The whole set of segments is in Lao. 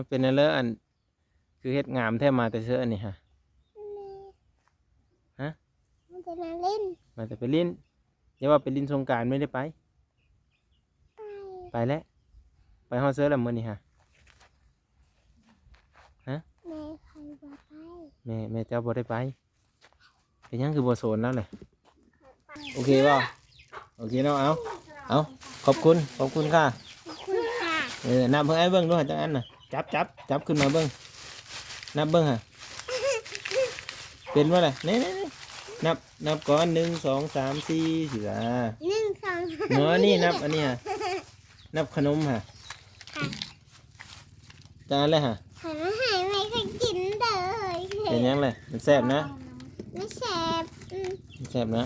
ເປັນແນວເລີ ອັນ ຄືເຮັດງາມແທ້ ມາແຕ່ເຊີອັນນີ້ຫະ? ຮະ? ມາແຕ່ມາຫຼິ້ນ ມາແຕ່ໄປຫຼິ້ນ. ຢ່າວ່າໄປຫຼິ້ນສົງການ ບໍ່ໄດ້ໄປ? ໄປ ໄປແຫຼະ. ໄປຮອດເຊີລະມື້ນີ້ຫະ? ຮະ? ແມ່ຂ້ອຍບໍ່ໄປ ແມ່ ແມ່ເຈົ້າບໍ່ໄດ້ໄປ. ເປັນຫຍັງຄືບໍ່ໂສນລາວແຫຼະ? ໂອເຄບໍ່? ໂອເຄເນາະ. ເອົາ ເອົາ ຂອບຄຸນ ຂອບຄຸນຄ່ະ. ຂອບຄຸນຄ່ະ. ເອີ ນັບໃຫ້ອ້າຍເບິ່ງດູ ຈັກອັນນະ. ຈັບ ຈັບ ຈັບຂຶ້ນມາເບິ່ງ. ນັບເບິ່ງຫະ. ເປັນບໍ່ລະ? ນີ້ໆໆ ນັບ ນັບກ່ອນ ໜຶ່ງ ສອງ ສາມ ສີ່ ສີ່ລະ. ໜຶ່ງ ສອງ ເນາະ ນີ້ນັບອັນນີ້ຫະ. ນັບຂະໜົມຫະ. ຈານແລ້ວຫະ. ໃຫ້ມາໃຫ້ແມ່ຂ້ອຍກິນເດີ. ເປັນຫຍັງແຫຼະ? ມັນແຊບນະ. ມັນແຊບ. ອືມ ມັນແຊບນະ.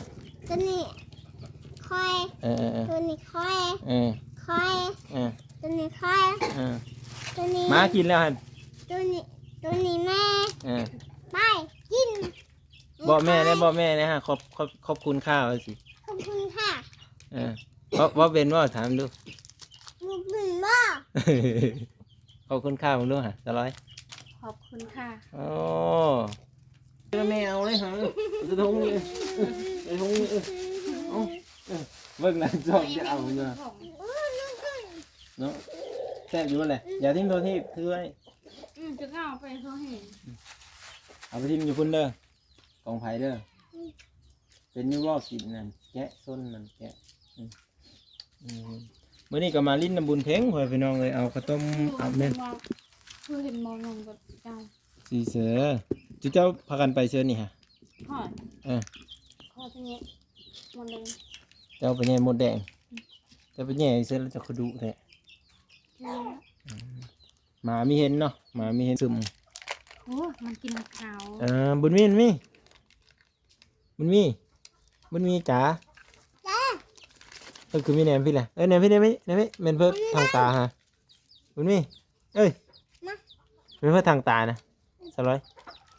ໂຕນີ້ຂ້ອຍ. ເອີໆໆ ໂຕນີ້ຂ້ອຍ. ເອີ ຂ້ອຍ. ເອີ ໂຕນີ້ຂ້ອຍ. ເອີ ໂຕນີ້ ມາກິນແລ້ວຫັ້ນ. ໂຕນີ້ ໂຕນີ້ແມ່. ເອີ ໄປກິນ. ບອກແມ່ແດ່ ບອກແມ່ແດ່ຫະ. ຂອບ ຂອບ ຂອບຄຸນຄ່ະວ່າຊິ. ຂອບຄຸນຄ່ະ. ເອີ ເວົ້າ ເວົ້າເປັນບໍ່? ຖາມດູ. ບໍ່ເປັນບໍ່? ຂອບຄຸນຄ່ະເບິ່ງດູຫະ ສາວລອຍ. ຂອບຄຸນຄ່ະ. ໂອ້ ແມ່ເອົາເລີຍຫະ. ເອົາໃສ່ຖົງນີ້ ເອົາໃສ່ຖົງນີ້. ເອີ ເອົາ ເອີ ເບິ່ງລະຊອບຈະເອົາຢູ່ ເອີ ເນາະ. ແຊບຢູ່ແຫຼະ. ຢ່າຖິ້ມໂທດທີບ ຖືໄວ້. ອືມ ຈະເອົາໄປເຂົາເຫັນ. ເອົາໄປຖິ້ມຢູ່ພຸ້ນເດີ ກອງໄຟເດີ. ອືມ ເປັນຢູ່ບໍ່? ກິນນັ້ນ ແກະ ຊົນນັ້ນ ແກະ. ອືມ ອືມ ມື້ນີ້ກໍມາຫຼິ້ນນຳບຸນເພັງ ພໍ່ແມ່ພີ່ນ້ອງເອີຍ. ເອົາເຂົ້າຕົ້ມ ເອົາແມ່ນ ຄືເຫັນໝໍ້ນອນກັບເຈົ້າ ຊິເຊີ. ເຈົ້າພາກັນໄປເຊີນີ້ຫະ? ຂ້ອຍ ເອີ ຂ້ອຍໄປແຍ່ມົດແດງ. ເຈົ້າໄປແຍ່ມົດແດງ? ອືມ ເຈົ້າໄປແຍ່ເຊີແລ້ວເຈົ້າຄືດຸແທ້. ອືມ ໝາມີເຫັນເນາະ ໝາມີເຫັນຊຶມ. ໂອ້ ມັນກິນຂາວ. ເອີ ບຸນມີ ບຸນມີ ບຸນມີ ບຸນມີ ຈ໋າ ຈ໋າ. ເອີ ຄືມີແນມພີ້ແຫຼະ. ເອີ ແນມພີ້ ແນມພີ້ ແນມພີ້. ແມ່ນເພິ່ນ ມາ ທາງຕາຫະ ບຸນມີ. ເອີຍ ມາ ແມ່ນເພິ່ນທາງຕານະ ສາວລອຍ.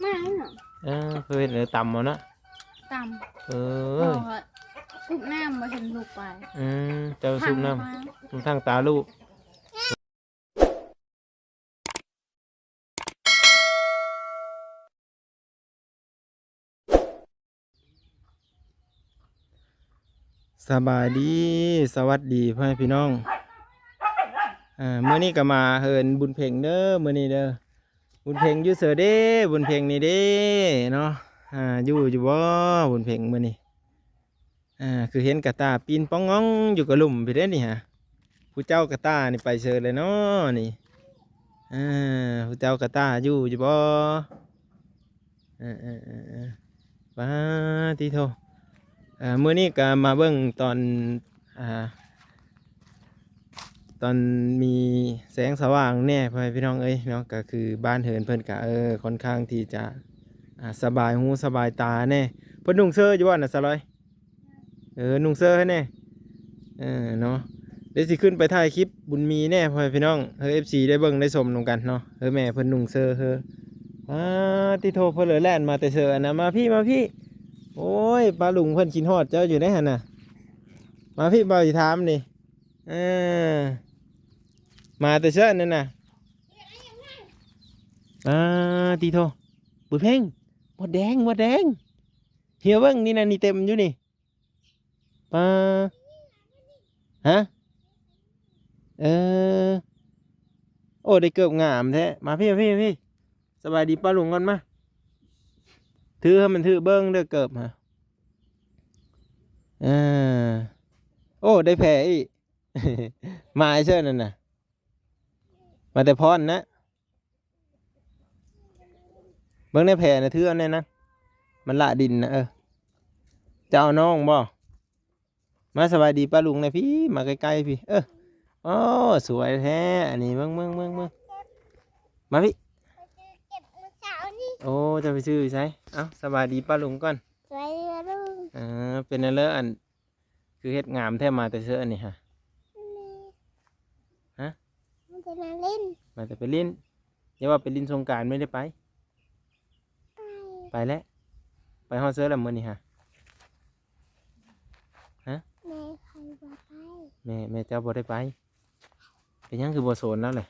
ມາເນາະ. ເອີ ເພິ່ນເຮັດແນວຕຳເອົາເນາະ ຕຳ. ເອີ ສູບນ້ຳບໍ່ເຫັນລູກໄປ. ອືມ ເຈົ້າສູບນ້ຳ ທາງຕາລູກ. ສະບາຍດີ ສະຫວັດດີພໍ່ແມ່ພີ່ນ້ອງ. ເອີ ມື້ນີ້ກໍມາເຮືອນບຸນເພັງເດີ ມື້ນີ້ເດີ. ບຸນເພັງຢູ່ເຊີເດ? ບຸນເພັງນີ້ເດເນາະ. ອ່າ ຢູ່ ຢູ່ບໍ່ບຸນເພັງມື້ນີ້? ອ່າ ຄືເຫັນກະຕ່າປີ້ນປ່ອງງອງຢູ່ກະລຸ່ມພີ້ເດ້ນີ້ຫະ. ຜູ້ເຈົ້າກະຕ່ານີ້ໄປເຊີແລ້ວເນາະນີ້. ອ່າ ຜູ້ເຈົ້າກະຕ່າຢູ່ ຢູ່ບໍ່? ເອີ ເອີ ເອີ ເອີ ປາຕິໂທ. ອ່າ ມື້ນີ້ກະມາເບິ່ງຕອນ ອ່າ ຕອນມີແສງສະຫວ່າງແດ່ ພໍ່ແມ່ພີ່ນ້ອງເອີຍເນາະ. ກໍຄືບ້ານເຮືອນເພິ່ນກະ ເອີ ຄ່ອນຂ້າງທີ່ຈະ ອ່າ ສະບາຍຫູສະບາຍຕາແດ່. ເພິ່ນນຸ່ງເຊີຢູ່ບໍ່ນະ ສາວລອຍ? ເອີ ນຸ່ງເຊີໃຫ້ແດ່. ເອີ ເນາະ ດຽວຊິຂຶ້ນໄປຖ່າຍຄລິບບຸນມີແດ່ ພໍ່ແມ່ພີ່ນ້ອງ ໃຫ້ເອັຟຊີໄດ້ເບິ່ງໄດ້ຊົມນຳກັນເນາະ. ເອີ ແມ່ເພິ່ນນຸ່ງເຊີເຮີ. ປາຕິໂທ ເພິ່ນເລີຍແລ່ນມາແຕ່ເຊີອັນນະ. ມາພີ້ ມາພີ້. ໂອ້ຍ ປ້າລຸງເພິ່ນຄິດຮອດເຈົ້າຢູ່ເດ້ຫັ້ນນະ. ມາພີ້ ບ່າວຊິຖາມນີ້. ເອີ ມາແຕ່ເຊີນັ້ນນະ. ປາຕິໂທ ບຸນເພັງ ມົດແດງ ມົດແດງ. ເຫຍເບິ່ງນີ້ນະ ນີ້ເຕັມຢູ່ນີ້. ປາ ຮະ? ເອີ ໂອ້ ໄດ້ເກີບງາມແທ້. ມາພີ້ ມາພີ້ ມາພີ້. ສະບາຍດີປ້າລຸງກ່ອນມາ. ຖືໃຫ້ມັນຖືເບິ່ງເດີເກີບຫະ. ເອີ ໂອ້ ໄດ້ແພອີກ. ມາໃສເຊີນັ້ນນະ? ມາແຕ່ພອນນະ. ເບິ່ງໃນແພນະ ຖືເອົາແດ່ນະ ມັນລະດິນນະ. ເອີ ຈະເອົານ້ອງບໍ່? ມາສະບາຍດີປ້າລຸງແດ່ພີ້ ມາໃກ້ໆພີ້. ເອີ ໂອ້ ສວຍແທ້ອັນນີ້. ເບິ່ງ ເບິ່ງ ເບິ່ງ ເບິ່ງ. ມາພີ້. ໂອ້ ເຈົ້າໄປຊື້ຢູ່ໃສ? ເອົ້າ ສະບາຍດີປ້າລຸງກ່ອນ. ສະບາຍດີປ້າລຸງ. ເອີ ເປັນແນວເລີ ອັນ ຄືເຮັດງາມແທ້ ມາແຕ່ເຊີອັນນີ້ຫະ? ຮະ? ມາແຕ່ມາຫຼິ້ນ ມາແຕ່ໄປຫຼິ້ນ. ຢ່າວ່າໄປຫຼິ້ນສົງການ ບໍ່ໄດ້ໄປ? ໄປ ໄປແຫຼະ. ໄປຮອດເຊີລະມື້ນີ້ຫະ? ຮະ? ແມ່ຂ້ອຍບໍ່ໄປ ແມ່ ແມ່ເຈົ້າບໍ່ໄດ້ໄປ. ເປັນຫຍັງຄືບໍ່ໂສນລາວແຫຼະ?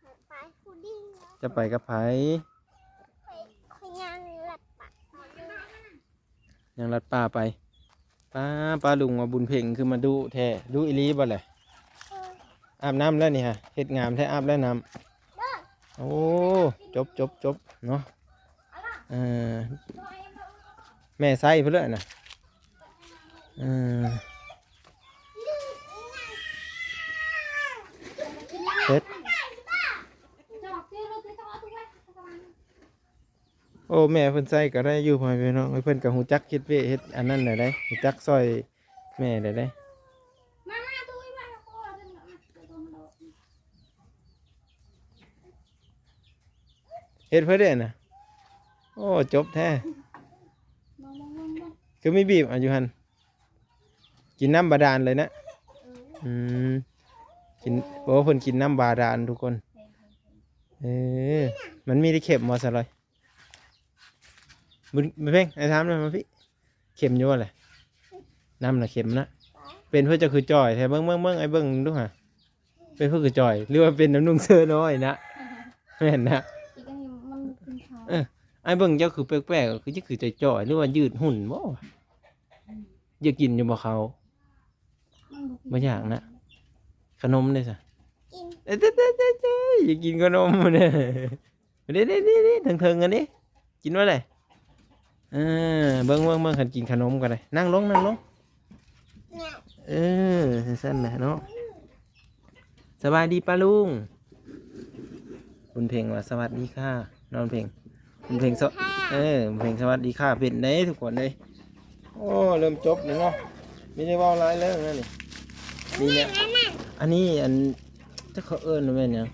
ຂ້ອຍໄປຜູ້ດຽ ຈະໄປກັບໃຜ? ຂ້ອຍ ຂ້ອຍຍ່າງລັດປ່າ ຍ່າງລັດປ່າໄປ. ປ້າ ປ້າລຸງວ່າບຸນເພັງຄືມາດຸແທ້ ດຸອີ່ຫຼີບໍ່ແຫຼະ? ເອີ ອາບນ້ຳແລ້ວນີ້ຫະ ເຮັດງາມແທ້ ອາບແລ້ວນ້ຳ. ໂອ້ ຈົບ ຈົບ ຈົບເນາະ. ເອີ ແມ່ໃຊ້ເພິ່ນເລີຍນະ. ເອີ ເຮັດ ໂອ້ ແມ່ເພິ່ນໃຊ້ກໍໄດ້ຢູ່ ພໍ່ແມ່ພີ່ນ້ອງເອີຍ ເພິ່ນກໍຮູ້ຈັກເຮັດວຽກເຮັດອັນນັ້ນແຫຼະເດ້ ຮູ້ຈັກຊ່ອຍແມ່ແຫຼະເດ້. ເຮັດເພິ່ນເດ້ນະ. ໂອ້ ຈົບແທ້ ຄືມີບີບ ອາ ຢູ່ຫັ້ນ ກິນນ້ຳບາດານເລີຍນະ. ອືມ ກິນ ໂອ້ ເພິ່ນກິນນ້ຳບາດານທຸກຄົນ. ເອີ ມັນມີໄດ້ເຂັມບໍ່ສະລອຍ? ບຸນ ບຸນເພັງ ອ້າຍຖາມໜ່ອຍ ມາພີ້ ເຂັມຢູ່ບໍ່ແຫຼະ? ນ້ຳນະເຂັມນະ. ເປັນເພິ່ນເຈົ້າຄືຈ່ອຍແທ້ ເບິ່ງ ເບິ່ງ ເບິ່ງ ອ້າຍເບິ່ງດູຫາ. ເປັນເພິ່ນຄືຈ່ອຍ ຫຼືວ່າເປັນນ້ຳນຸ່ງເສື້ອນ້ອຍນະ? ແມ່ນນະ. ອີກອັນນີ້ມັນເປັນຂາວ ເອີ ອ້າຍເບິ່ງເຈົ້າຄືແປກໆ ຄື ຄືຈ່ອຍໆ ຫຼືວ່າຍືດຫຸ່ນບໍ່? ອືມ ຢາກກິນຢູ່ບໍ່ເຂົ້າ? ມັນບໍ່ກິນ ບໍ່ຢາກນະ. ຂະໜົມເດ້ຊະ? ກິນ ເອີ ເອີ ຢາກກິນຂະໜົມເດ້. ເດ້ໆໆໆ ເທິງໆ ອັນນີ້ ກິນບໍ່ໄດ້. ເອີ ເບິ່ງໆໆ ຄັນກິນຂະໜົມກໍໄດ້. ນັ່ງລົງ ນັ່ງລົງ. ເອີ ຊັ້ນແຫຼະເນາະ. ສະບາຍດີປ້າລຸງ. ບຸນເພັງວ່າ ສະຫວັດດີຄ່ະ ນ້ອງເພັງ. ບຸນເພັງ ສະ ເອີ ບຸນເພັງ ສະຫວັດດີຄ່ະ ເປັນເດ້ທຸກຄົນເດ້. ໂອ້ ເລີ່ມຈົບແລ້ວເນາະ. ມີແຕ່ເວົ້າຫຼາຍເລື່ອງແລ້ວນີ້. ນີ້ແຫຼະ ອັນນີ້ ອັນ ຈັກເຂົາເອີ້ນວ່າແມ່ນຫຍັງ?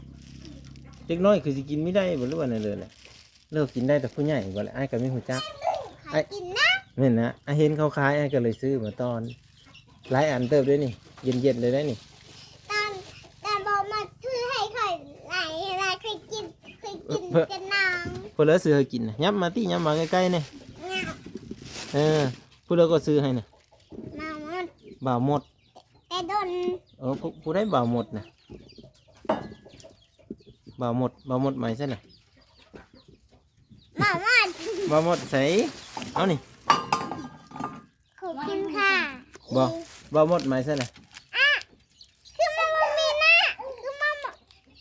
ເດັກນ້ອຍຄືຊິກິນມີໄດ້ບໍ່ ຫຼືວ່າແນວໃດແຫຼະ? ເລີກກິນໄດ້ແຕ່ຜູ້ໃຫຍ່ບໍ່ແຫຼະ? ອ້າຍກໍມີຮູ້ຈັກ ໃຫ້ກິນນະ. ແມ່ນນະ ອ້າຍເຫັນເຂົາຂາຍ ອ້າຍກໍເລີຍຊື້ມາຕອນ. ຫຼາຍອັນເຕີບເດ້ນີ້ ເຢັນໆ ເລີຍໄດ໋ນີ້. ຕອນ ຕອນບໍ່ມາຊື້ໃຫ້ຂ້ອຍຫຼາຍ ຫຼາຍ ຂ້ອຍກິນ ຂ້ອຍກິນ ເອີ ເພິ່ນ ແຕ່ນ້ຳ ເພິ່ນເລີຍຊື້ໃຫ້ກິນນະ. ຫຍັບມາຕິ ຫຍັບມາໃກ້ໆ ນີ້. ຫຍັບ ເອີ ຜູ້ໃດກໍຊື້ໃຫ້ນະ? ບ່າວມົດ ບ່າວມົດ ແຕ່ດົນ. ເອີ ຜູ້ ຜູ້ໃດບ່າວມົດນະ? ບ່າວມົດ ບ່າວມົດມາໃສນະ? ບ່າວມົດ ບ່າວມົດໃສ? ເອົານີ້ ຂອບຄຸນຄ່ະ. ບໍ່ ບ່າວມົດມາໃສນະ? ອະ ຄືມັນບໍ່ມີນະ ຄືມັນບໍ່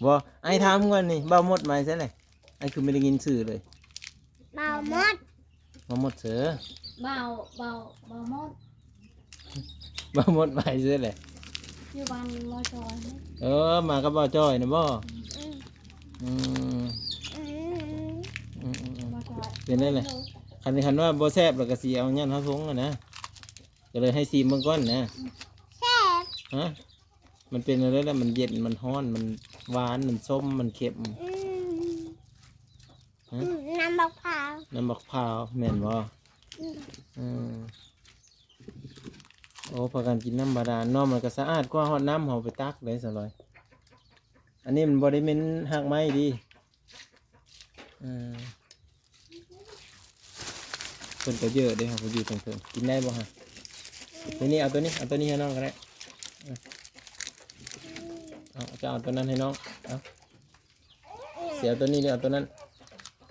ບໍ່ ອ້າຍຖາມກ່ອນນີ້ ບ່າວມົດມາໃສນະ? ອ້າຍຄືບໍ່ໄດ້ຍິນຊື່ເລີຍ. ບ່າວມົດ ບ່າວມົດເສີ ບ່າວ ບ່າວ ບ່າວມົດ ບ່າວມົດມາໃສແຫຼະ? ຢູ່ບ້ານບ່າວຈອຍ. ເອີ ມາກັບບ່າວຈອຍນະບໍ່? ອືມ ອືມ ອືມ ອືມ ອືມ ອືມ ບ່າວຈອຍ ເປັນໄດ້ແຫຼະ. ຄັນ ຄັນວ່າບໍ່ແຊບແລ້ວກໍຊິເອົາຫຍັງເຮົາທົ່ງຫັ້ນນະ ກໍເລີຍໃຫ້ຊີມເບິ່ງກ່ອນນະ. ແຊບ ຮະ? ມັນເປັນແນວໃດລະ? ມັນເຢັນ ມັນຮ້ອນ ມັນຫວານ ມັນສົ້ມ ມັນເຄັມ. ອືມ ຮະ? ອືມ ນ້ຳບັກພ້າວ ນ້ຳບັກພ້າວແມ່ນບໍ່? ອືມ ເອີ ໂອ້ ພາກັນກິນນ້ຳບາດານເນາະ ມັນກໍສະອາດກວ່າຮອດນ້ຳເຮົາໄປຕັກເດ້ສາວລອຍ. ອັນນີ້ມັນບໍ່ໄດ້ເໝັນຮາກໄມ້ເດ້. ເອີ ເພິ່ນກໍເຢີະເດ້ ເຮົາກໍຢູ່ເທິງໆ ກິນໄດ້ບໍ່ຮະ? ນີ້ໆ ເອົາຕົວນີ້ ເອົາຕົວນີ້ໃຫ້ນ້ອງກໍໄດ້. ເອົາ ເຈົ້າເອົາຕົວນັ້ນໃຫ້ນ້ອງ ເອົາ. ຊິເອົາຕົວນີ້ຫຼືເອົາຕົວນັ້ນ?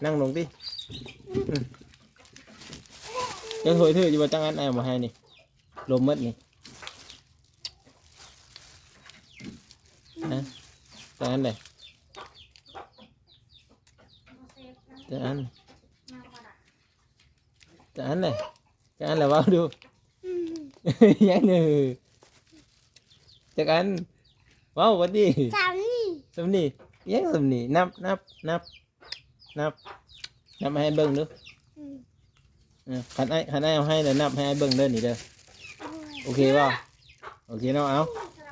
ນັ່ງລົງຕິ. ອືມ ເຈົ້າຖ້ວຍຖືຢູ່ບໍ່? ຈັກອັນອ້າຍເອົາມາໃຫ້ນີ້ ລົມໝົດນີ້. ຮະ? ຈັກອັນໃດ? ຈັກອັນ? ຈັກອັນແຫຼະ? ຈັກອັນແຫຼະ? ເວົ້າດູ. ອືມ ຍັງໜຶ່ງ. ຈັກອັນ? ເວົ້າວ່າຕິ. ສ່ຳນີ້ ສ່ຳນີ້. ຍັງສ່ຳນີ້. ນັບ ນັບ ນັບ ນັບ ນັບໃຫ້ເບິ່ງດູ. ອືມ ເອີ ຄັນອ້າຍ ຄັນອ້າຍເອົາໃຫ້ແລ້ວ ນັບໃຫ້ອ້າຍເບິ່ງເດີນີ້ເດີ. ໂອເຄບໍ່? ໂອເຄເນາະ. ເອົາ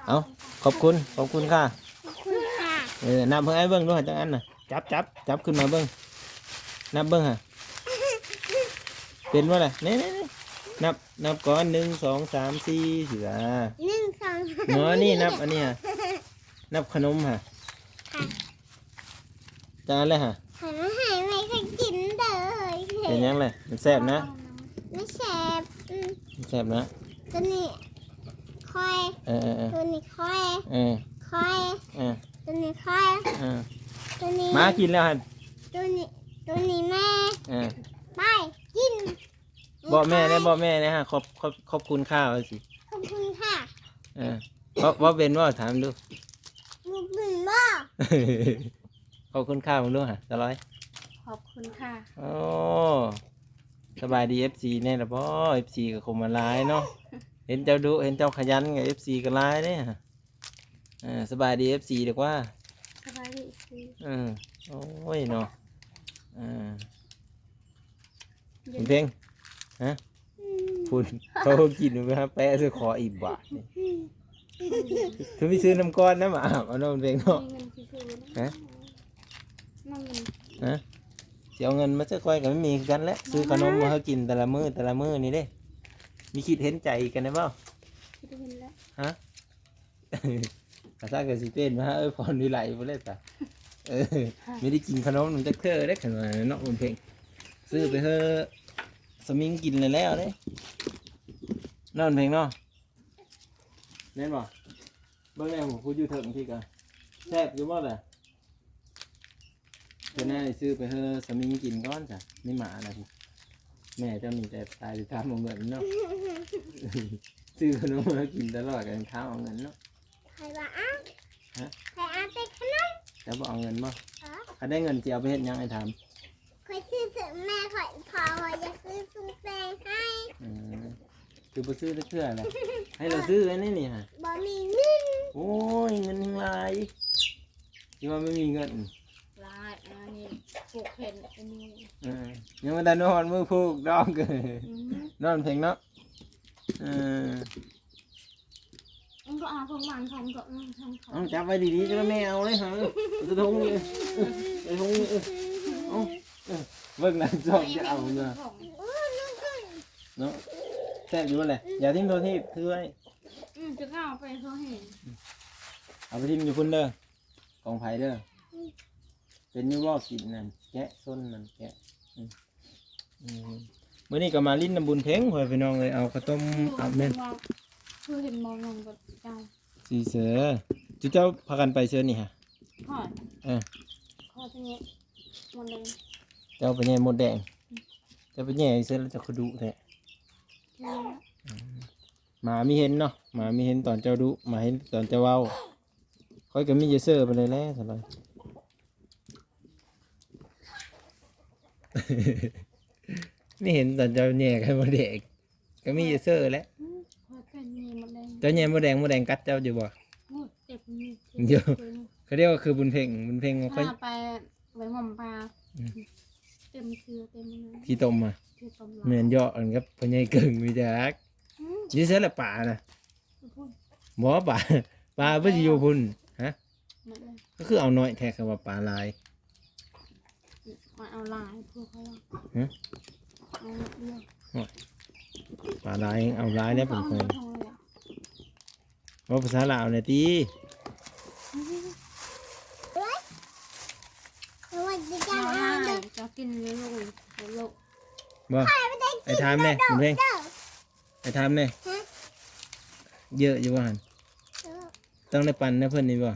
ເອົາ ຂອບຄຸນ ຂອບຄຸນຄ່ະ. ຂອບຄຸນຄ່ະ. ເອີ ນັບໃຫ້ອ້າຍເບິ່ງດູ ຈັກອັນນະ? ຈັບ ຈັບ ຈັບຂຶ້ນມາເບິ່ງ ນັບເບິ່ງຫາ ເປັນບໍ່ລະ? ນີ້ໆໆ ນັບ ນັບກ່ອນ ໜຶ່ງ ສອງ ສາມ ສີ່ ຊິວ່າ ໜຶ່ງ ສອງ ເນາະ ນີ້ນັບອັນນີ້ຫາ ນັບຂະໜົມຫາ. ຈານແລ້ວຫະ ໃຫ້ມາໃຫ້ແມ່ຂ້ອຍກິນເດີ. ເປັນຫຍັງແຫຼະ? ມັນແຊບນະ. ມັນແຊບ. ອືມ ມັນແຊບນະ. ຕົວນີ້ຂ້ອຍ. ເອີໆໆ ຕົວນີ້ຂ້ອຍ. ເອີ ຂ້ອຍ. ເອີ ຕົວນີ້ຂ້ອຍ. ເອີ ຕົວນີ້ ມາກິນແລ້ວຫັ້ນ. ໂຕນີ້ ໂຕນີ້ແມ່ ເອີ ໄປກິນ ບອກແມ່ແດ່ ບອກແມ່ແດ່ ຂອບ ຂອບ ຂອບຄຸນຄ່າວ່າຊິ ຂອບຄຸນຄ່າ ເອີ ເວົ້າ ເວົ້າເປັນບໍ່? ຖາມດູ ບໍ່ເປັນບໍ່? ຂອບຄຸນຄ່າເບິ່ງດູຫາ ສາວລອຍ ຂອບຄຸນຄ່າ ໂອ້ ສະບາຍດີເອັຟຊີແດ່ລະບໍ່? ເອັຟຊີກໍເຂົ້າມາຫຼາຍເນາະ ເຫັນເຈົ້າດຸ ເຫັນເຈົ້າຂະຫຍັນ ກໍເອັຟຊີກໍຫຼາຍເດ້. ເອີ ສະບາຍດີເອັຟຊີດີກວ່າ ສະບາຍດີເອັຟຊີ ເອີ ໂອ້ຍເນາະ ເອີ ເຢັນ ເປັນເພງ ຮະ ອືມ ພຸ້ນ ເຂົາກິນໄປຫາແປະໃສ່ຄໍອີກບາດນີ້ ຄືໄປຊື້ນ້ຳກ້ອນນຳອາບເອົາເນາະ ເປັນເພງເນາະ ມີເງິນຊິຊື້ນຳ ຮະ ນ້ຳມັນ ຮະ ຊິເອົາເງິນມາໃຫ້ຂ້ອຍກໍບໍ່ມີຄືກັນແຫຼະ ຊື້ຂະໜົມມາໃຫ້ກິນແຕ່ລະມື້ ແຕ່ລະມື້ນີ້ເດ້ ມີຄິດເຫັນໃຈກັນໄດ້ບໍ່? ຄິດເຫັນແລ້ວ ຮະ? ກະຊັ້ນກໍຊິເປັນມາຫາເອື້ອຍພອນວິໄລພຸ້ນແຫຼະຊະ ເອີ ບໍ່ໄດ້ກິນຂະໜົມນຳຈັກເທື່ອເດ້ ຄັນວ່າເນາະ ບຸນເພັງ ຊື້ໄປເຮີ້ສະມິງກິນແລ້ວເດ້ ເນາະ ບຸນເພັງເນາະ ແມ່ນບໍ່? ເບິ່ງແດ່ ຜູ້ຢູ່ເທິງພີ້ກະ ແຊບຢູ່ບໍ່ລະ? ເທື່ອໜ້າຊິຊື້ໄປເຮີ້ສະມິງກິນກ່ອນຊະ ມີໝາລະ ແມ່ເຈົ້ານີ້ແຕ່ຕາຍຊິຖາມເອົາເງິນເນາະ ຊື້ຂະໜົມມາກິນຕະຫຼອດກໍຍັງຖາມເອົາເງິນເນາະ ໃຜວ່າເອົາ ຮະ ໃຜເອົາແຕ່ຂະໜົມ ເຈົ້າບໍ່ເອົາເງິນບໍ່? ເອີ ຄັນໄດ້ເງິນຊິເອົາໄປເຮັດຫຍັງ ອ້າຍຖາມ? ຂ້ອຍຊື້ເສື້ອ ແມ່ຂ້ອຍ ພໍ່ຂ້ອຍຢາກຊື້ຊຸງແປງໃຫ້ ອືມ ຄືບໍ່ຊື້ຈັກເທື່ອລະ ໃຫ້ລາວຊື້ອັນນີ້ນີ້ຫະ ບໍ່ມີເງິນ ໂອ້ຍ ເງິນຍັງຫຼາຍ ຊິວ່າບໍ່ມີເງິນ ຫຼາຍ ອັນນີ້ຜູກແຂນອັນນີ້ ເອີ ຍັງບໍ່ທັນຮອດມື້ຜູກດອກ ອືມ ເນາະ ເພັງເນາະ ເອີ ມັນກໍເອົາຂອງມັນ ຂອງກໍ ອືມ ຂອງເຂົາ ເອົາ ຈັບໄວ້ດີໆ ຈະແມ່ເອົາເລີຍຫາ ເອົາໃສ່ຖົງນີ້ ເອີ ໃສ່ຖົງນີ້ ເອີ ເອົາ ເອີ ເບິ່ງນະ ຊອບຈະເອົາເນາະ ເນາະ ແຊບຢູ່ບໍ່ແຫຼະ ຢ່າຖິ້ມໂທດຖີບ ຖືໄວ້ ອືມ ຈະເອົາໄປໂທດຖີບ ເອົາໄປຖິ້ມຢູ່ພຸ້ນເດີ ຂອງໃຜເດີ ເປັນຢູ່ບໍ່? ກິນນັ້ນແກະ ຊົນນັ້ນແກະ ອືມ ອືມ ມື້ນີ້ກໍມາຫຼິ້ນນຳບຸນເພັງ ພໍ່ແມ່ພີ່ນ້ອງເອີຍ ເອົາເຂົ້າຕົ້ມ ເອົາແມ່ນ ຄືເຫັນມອງນຳກັບເຈົ້າ ຊິເສີ ຈຸເຈົ້າພາກັນໄປເຊີນີ້ຫະ ຂ້ອຍ ເອີ ຂ້ອຍໄປແຍ່ມົດແດງ ເຈົ້າໄປແຍ່ມົດແດງ ເຈົ້າໄປແຍ່ເຊີແລ້ວເຈົ້າຄືດຸແທ້ ອືມ ໝາມີເຫັນເນາະ ໝາມີເຫັນຕອນເຈົ້າດຸ ໝາເຫັນຕອນເຈົ້າເວົ້າ ຂ້ອຍກໍມີແຕ່ເຊີໄປເລີຍແຫຼະ ສະບາຍ ມີເຫັນຕອນເຈົ້າແຍ່ໄຂ່ມົດແດງ ກໍມີແຕ່ເຊີແຫຼະ ອືມ ຂ້ອຍເປັນແຍ່ມົດແດງ ເຈົ້າແຍ່ມົດແດງ ມົດແດງກັດເຈົ້າຢູ່ບໍ່? ໂອ້ຍ ເຈັບນີ້ ຢູ່ ເຂົາເອີ້ນວ່າຄືບຸນເພັງ ບຸນເພັງ ຂ້ອຍ ໄປໄວ້ຫົວໝາ ອືມ ເຕັມເສື້ອເຕັມອັນນັ້ນ ຂີ້ຕົມມາ ຂີ້ຕົມລາວ ແມ່ນເຍາະກັນກັບພໍ່ໃຫຍ່ເກິ່ງ ມີຈັກ ອືມ ຢູ່ໃສລະປານະ? ຢູ່ພຸ້ນ ບໍ່ ປາ ປາເພິ່ນຊິຢູ່ພຸ້ນ ຮະ ໝົດເລີຍ ກໍຄືເອົາໜ້ອຍແທ້ ຄືວ່າປາຫຼາຍ ມາເອົາຫຼາຍພວກເຂົາ ຮະ ເອົາໜ້ອຍດຽວ ໂອ້ຍ ປາຫຼາຍເອົາຫຼາຍແດ່ເພິ່ນ ເອົາໜ້ອຍເລີຍ ເວົ້າພາສາລາວແດ່ຕິ ສະຫວັດດີຈ້າ ເຈົ້າກິນເລີຍລູກ ເລີຍລູກ ບໍ່ ໄອ້ຖາມແດ່ ບຸນເພັງ ໄອ້ຖາມແດ່ ຮະ ເຢີະຢູ່ບໍ່ຫັ້ນ? ເຢີະ ຕ້ອງໄດ້ປັນໃຫ້ເພິ່ນນີ້ບໍ່?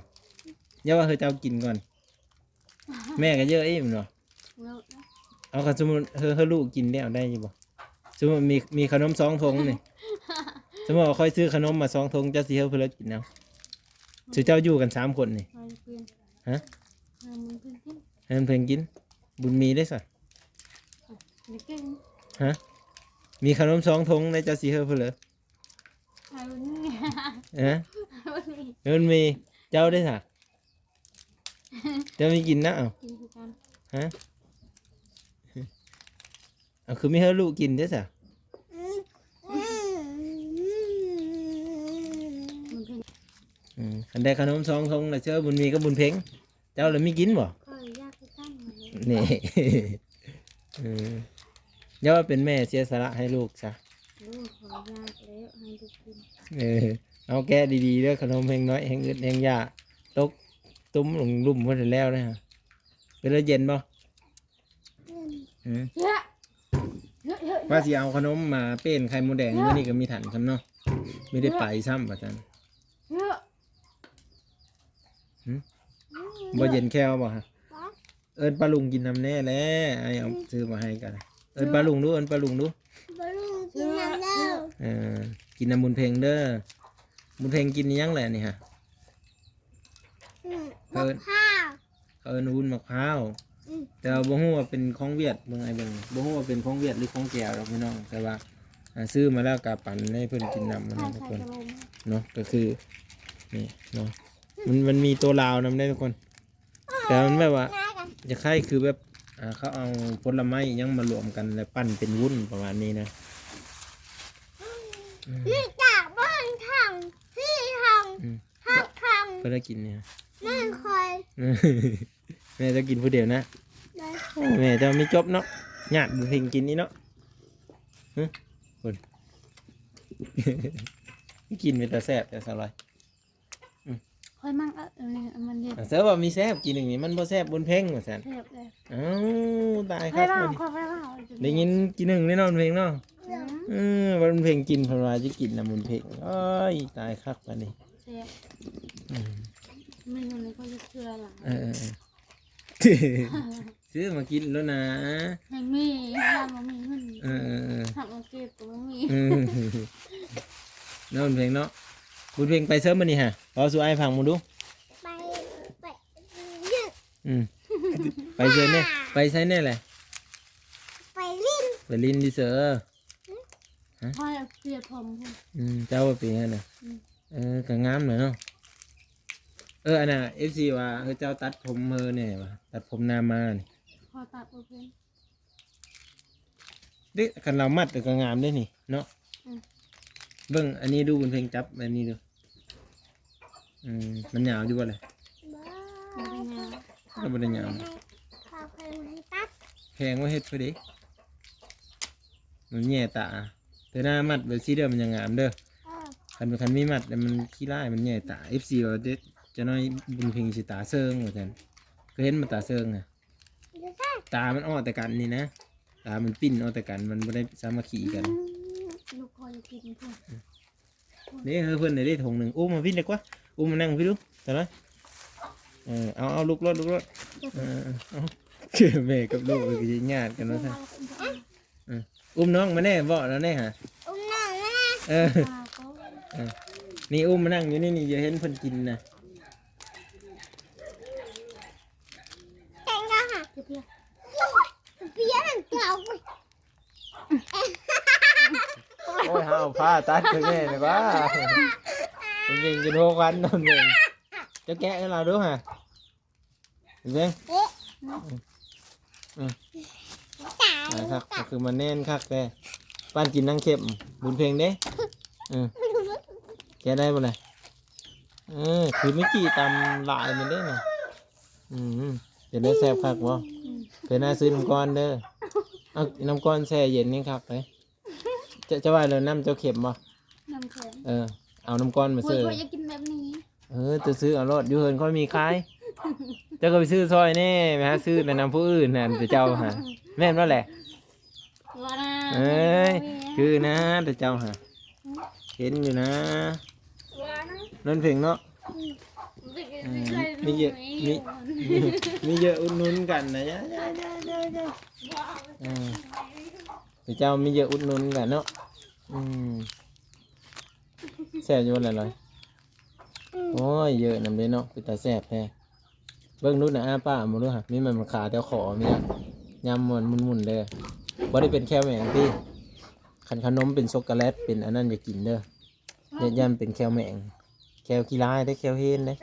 ຢ່າວ່າເຮີເຈົ້າກິນກ່ອນ ແມ່ກໍເຢີະອີກແມ່ນບໍ່? ເຢີະ ເອົາ ຄັນສົມມຸດເຮີ ເຮີລູກກິນແລ້ວໄດ້ຢູ່ບໍ່? ສົມມຸດມີ ມີຂະໜົມສອງຖົງນີ້ ສົມມຸດວ່າຂ້ອຍຊື້ຂະໜົມມາສອງຖົງ ເຈົ້າຊິເຮີເພິ່ນກິນເອົາ? ສຸເຈົ້າຢູ່ກັນສາມຄົນນີ້ ໃຫ້ເພິ່ນ ຮະ ໃຫ້ມັນເພິ່ນກິນ ໃຫ້ມັນເພິ່ນກິນ ບຸນມີເດ້ຊະ ບໍ່ເກັ່ງ ຮະ ມີຂະໜົມສອງຖົງໃນ ເຈົ້າຊິເຮີເພິ່ນເລີຍ? ໃຫ້ມັນມີ ຮະ ໃຫ້ມັນມີ ໃຫ້ມັນມີ ເຈົ້າເດ້ຊະ? ເຈົ້າມີກິນນະ ເອົ້າ ກິນຄືກັນ ຮະ ເອົາ ຄືມີໃຫ້ລູກກິນເດ້ຊະ? ອືມ ມັນເປັນ ອືມ ຄັນໄດ້ຂະໜົມສອງຖົງລະເຊີບຸນມີກັບບຸນເພັງ ເຈົ້າລະມີກິນບໍ່? ຂ້ອຍຢາກຄືກັນ ນີ້ ເອີ ຢ່າວ່າເປັນແມ່ເສຍສະຫຼະໃຫ້ລູກຊະ ໂອ້ ຂ້ອຍຢາກແລ້ວໃຫ້ລູກກິນ ເອີ ເອົາແກະດີໆເດີ ຂະໜົມແຮງໜ້ອຍ ແຮງອຶດແຮງຢາກ ຕົກ ຕຸ້ມລົງລຸ່ມພຸ້ນແລ້ວເດ້ ເປັນແລ້ວເຢັນບໍ່? ອືມ ເຍອະ ເຍອະ ເຍອະ ວ່າຊິເອົາຂະໜົມມາເປັ້ນໄຂ່ມົດແດງ ເຍອະ ມື້ນີ້ກໍມີທັນຊ້ຳເນາະ ມີໄດ້ໄປຊ້ຳວ່າຊັ້ນ ເຍອະ ຫຶ ບໍ່ເຢັນແຂ້ວບໍ່ຮະ? ບໍ່ ເອີ້ນປ້າລຸງກິນນຳແດ່ແຫຼະ ອ້າຍເອົາ ອືມ ຊື້ມາໃຫ້ກັນ. ເອີ້ນປ້າລຸງດູ ເອີ້ນປ້າລຸງດູ. ປ້າລຸງກິນນຳເດີ. ເອີ ກິນນຳບຸນເພັງເດີ. ບຸນເພັງກິນອີ່ຫຍັງແຫຼະນີ້ຫະ? ອືມ ເອີ້ນ ໝາກພ້າວ. ເຂົາເອີ້ນວຸ້ນໝາກພ້າວ. ອືມ ແຕ່ວ່າບໍ່ຮູ້ວ່າເປັນຂອງຫວຽດ ເບິ່ງ ອ້າຍເບິ່ງ ບໍ່ຮູ້ວ່າເປັນຂອງຫວຽດ ຫຼື ຂອງແກວດອກພີ່ນ້ອງ. ແຕ່ວ່າ ອ່າ ຊື້ມາແລ້ວກໍປັນໃຫ້ເພິ່ນກິນນຳ ເນາະ ທຸກຄົນເນາະ. ກໍຄື ນີ້ເນາະ ມັນ ມັນມີຕົວລາວນຳເດ້ ທຸກຄົນ. ແຕ່ມັນແບບວ່າ ຄ້າຍໆຄືແບບ ອ່າ ເຂົາເອົາຜົນລະໄມ້ອີ່ຫຍັງມາລວມກັນ ແລ້ວປັ້ນເປັນວຸ້ນປະມານນີ້ນະ. ອືມ ນີ້ຈາກບ້ານທາງ ທີ່ທາງ ອືມ ຮັກທາງ ເພິ່ນໄດ້ກິນນີ້ ແມ່ນຂ້ອຍ. ແມ່ເຈົ້າກິນຜູ້ດຽວນະ. ໂອ້ ແມ່ເຈົ້າມີຈົບເນາະ ຍາດບຸນເພັງກິນນີ້ເນາະ. ຫຶ ພຸ້ນ ກິນເປັນຕາແຊບແທ້ສາວລອຍ. ອືມ ຂ້ອຍມັກ ເອີ ມັນເດັດ. ເຊີວ່າມີແຊບ ກີໜຶ່ງນີ້ມັນບໍ່ແຊບບຸນເພັງວ່າຊັ້ນ. ແຊບເລີຍ. ເອົ້າ ຕາຍຄັກ ຂ້ອຍເວົ້າ ໄດ້ຍິນກີໜຶ່ງແນ່ນອນເພັງເນາະ. ອືມ ເອີ ວ່າບຸນເພັງກິນ ເພິ່ນວ່າຈະກິນນຳບຸນເພັງ. ໂອ້ຍ ຕາຍຄັກບາດນີ້. ແຊບ. ອືມ ເມນູນີ້ຂ້ອຍຈະເຊື່ອຫຼາຍ. ເອີໆໆ ຊື້ມາກິນໂລດນາ. ແຮງມີ ເຮົາບໍ່ມີເງິນ. ເອີໆໆ ຫາມາເກັບກໍບໍ່ມີ. ອືມ ເນາະບຸນເພັງເນາະ. ບຸນເພັງໄປເຊີມື້ນີ້ຫະ ເວົ້າສູ່ອ້າຍຟັງເບິ່ງດູ. ໄປ ໄປ ອືມ ໄປເຊີແນ່ ໄປໃສແນ່ແຫຼະ? ໄປຫຼິ້ນ ໄປຫຼິ້ນຢູ່ເຊີ? ຮະ ຂ້ອຍເອົາເສຍຜົມພຸ້ນ. ອືມ ເຈົ້າວ່າເປັນຫຍັງນະ? ອືມ ເອີ ກໍງາມແຫຼະເນາະ. ເອີ ອັນນ່າ ເອັຟຊີ ວ່າ ເອີ ເຈົ້າຕັດຜົມເຮີແນ່ວ່າ ຕັດຜົມໜ້າມ້ານີ້. ຂ້ອຍຕັດບໍ່ເປັນ. ເດ້ ຄັນລາວມັດກໍງາມເດ້ນີ້ເນາະ. ອືມ ເບິ່ງອັນນີ້ດູ ບຸນເພັງຈັບອັນນີ້ດູ. ອືມ ມັນຍາວຢູ່ບໍ່ລະ? ບໍ່ ບໍ່ໄດ້ຍາວ ກໍບໍ່ໄດ້ຍາວ. ເຂົາເພິ່ນໃຫ້ຕັດ ແພງວ່າເຮັດເພິ່ນເດ້ ມັນແຍ່ຕາ. ແຕ່ໜ້າມັດແບບຊີ້ເດີ ມັນຍັງງາມເດີ. ເອີ ຄັນ ຄັນມີມັດແລ້ວມັນຂີ້ລ້າຍ ມັນແຍ່ຕາ. ເອັຟຊີ ວ່າເດັກນ້ອຍບຸນເພັງຊິຕາເຊີງວ່າຊັ້ນ. ເຄີຍເຫັນບໍ່ຕາເຊີງນະ? ຕາມັນອອກແຕ່ກັນນີ້ນະ ຕາມັນປິ່ນອອກແຕ່ກັນ ມັນບໍ່ໄດ້ສາມັກຄີກັນ. ອືມ ລູກຂ້ອຍກິນພຸ້ນ. ນີ້ເຮີເພິ່ນໄດ້ຖົງໜຶ່ງ. ອຸ້ມມາພີ້ດີກວ່າ ອຸ້ມມານັ່ງພີ້ດູຕາລະ. ເອີ ເອົາ ເອົາ ລຸກໂລດ ລຸກໂລດ. ເອີ ເອົາ ແມ່ກັບລູກກໍຊິຍາດກັນວ່າຊັ້ນ. ເອີ ອຸ້ມນ້ອງມາແນ່ ເວົ້າແລ້ວແນ່ຫາ ອຸ້ມນ້ອງມາແນ່. ເອີ ເອີ ນີ້ອຸ້ມມານັ່ງຢູ່ນີ້ ນີ້ ຢ່າເຫັນເພິ່ນກິນນະ. ແກງກໍຫາ ເປີຍ ເປີຍ ເປີຍ ໂອ້ຍ ຫາເອົາຜ້າຕັດເພິ່ນແນ່ນີ້ຫວາ. ເພິ່ນເປັນກິນຫົວຄວັນນຳເອງ. ເຈົ້າແກະໃຫ້ລາວດູຫາ ເບິ່ງ. ເອະ ອືມ ອືມ ຕາຍ ຕາຍຄັກ ກໍຄືມັນແໜ້ນຄັກແທ້. ປານກິນນາງເຂັມ ບຸນເພັງເດ້. ເອີ ແກະໄດ້ບໍ່ລະ? ເອີ ຄືມີຈີ່ຕຳຫຼາຍແມ່ນເດ້ນະ. ອືມ ເປັນໄດ້ແຊບຄັກບໍ່? ອືມ ເປັນໜ້າຊື້ນ້ຳກ້ອນເດີ. ເອົານ້ຳກ້ອນແຊ່ເຢັນນີ້ຄັກເດ້. ເຈົ້າ ເຈົ້າວ່າແລ້ວນ້ຳເຈົ້າເຄັມບໍ່? ນ້ຳເຄັມ. ເອີ ເອົານ້ຳກ້ອນມາເສີມ. ໂອ້ຍ ຂ້ອຍຢາກກິນແບບນີ້. ເອີ ເຈົ້າຊື້ເອົາໂລດ ຢູ່ເຮືອນຂ້ອຍມີຂາຍ. ເຈົ້າກໍໄປຊື້ຊ່ອຍແດ່ ໄປຫາຊື້ແຕ່ນຳຜູ້ອື່ນຫັ້ນ ແຕ່ເຈົ້າຫາ ແມ່ນບໍ່ແຫຼະ? ບໍ່ນະ ເອີຍ ຄືນະ ແຕ່ເຈົ້າຫາ ເຫັນຢູ່ນະ ບໍ່ນະ ນວນເພັງເນາະ. ອືມ ມີເຢີະ ມີ ມີເຢີະອຸດໜູນກັນນະ. ເອີ ເຈົ້າມີເຢີະອຸດໜູນກັນເນາະ. ອືມ ແຊບຢູ່ບໍ່ລະລອຍ? ອືມ ໂອ້ຍ ເຢີະນຳເດ້ເນາະ ເປັນຕາແຊບແທ້. ເບິ່ງດູນະ ອ້າປາກເບິ່ງດູຫະ ມີແມ່ນມັນຂາແຖວຄໍ ມີນະ ຍຳມ່ວນໝຸ່ນໆເດີ. ບໍ່ໄດ້ເປັນແຂ້ວແມງຕິ? ຄັນຂະໜົມເປັນຊັອກໂກແລັດ ເປັນອັນນັ້ນ ຢ່າກິນເດີ ຢ້ານເປັນແຂ້ວແມງ ແຂ້ວຂີ້ລ້າຍເດ້ ແຂ້ວເຮນເດ້.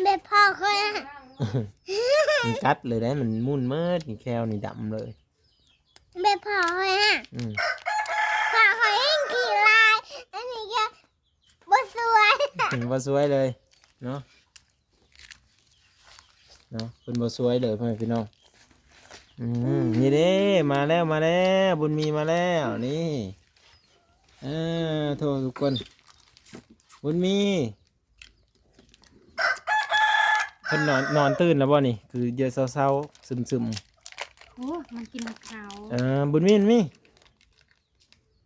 ແມ່ພໍ່ຂ້ອຍອະ ມັນກັດເລີຍເດ້ ມັນໝຸ່ນໝົດ ແຂ້ວນີ້ດຳເລີຍ. ແມ່ພໍ່ຂ້ອຍອະ ອືມ ພໍ່ຂ້ອຍແຮ່ງຂີ້ລ້າຍ ອັນນີ້ກໍບໍ່ຊ່ວຍ ບໍ່ຊ່ວຍເລີຍເນາະ ເນາະ ເພິ່ນບໍ່ຊ່ວຍເລີຍ ພໍ່ແມ່ພີ່ນ້ອງ. ອືມ ອືມ ນີ້ເດ້ ມາແລ້ວ ມາແລ້ວ ບຸນມີມາແລ້ວ ນີ້. ເອີ ໂທ ທຸກຄົນ ບຸນມີ ເພິ່ນນອນ ນອນຕື່ນແລ້ວບໍ່ນີ້? ຄືເຢີະເຊົາໆ ຊຶມໆ. ໂອ້ ມັນກິນເຂົ້າ. ເອີ ບຸນມີ ບຸນມີ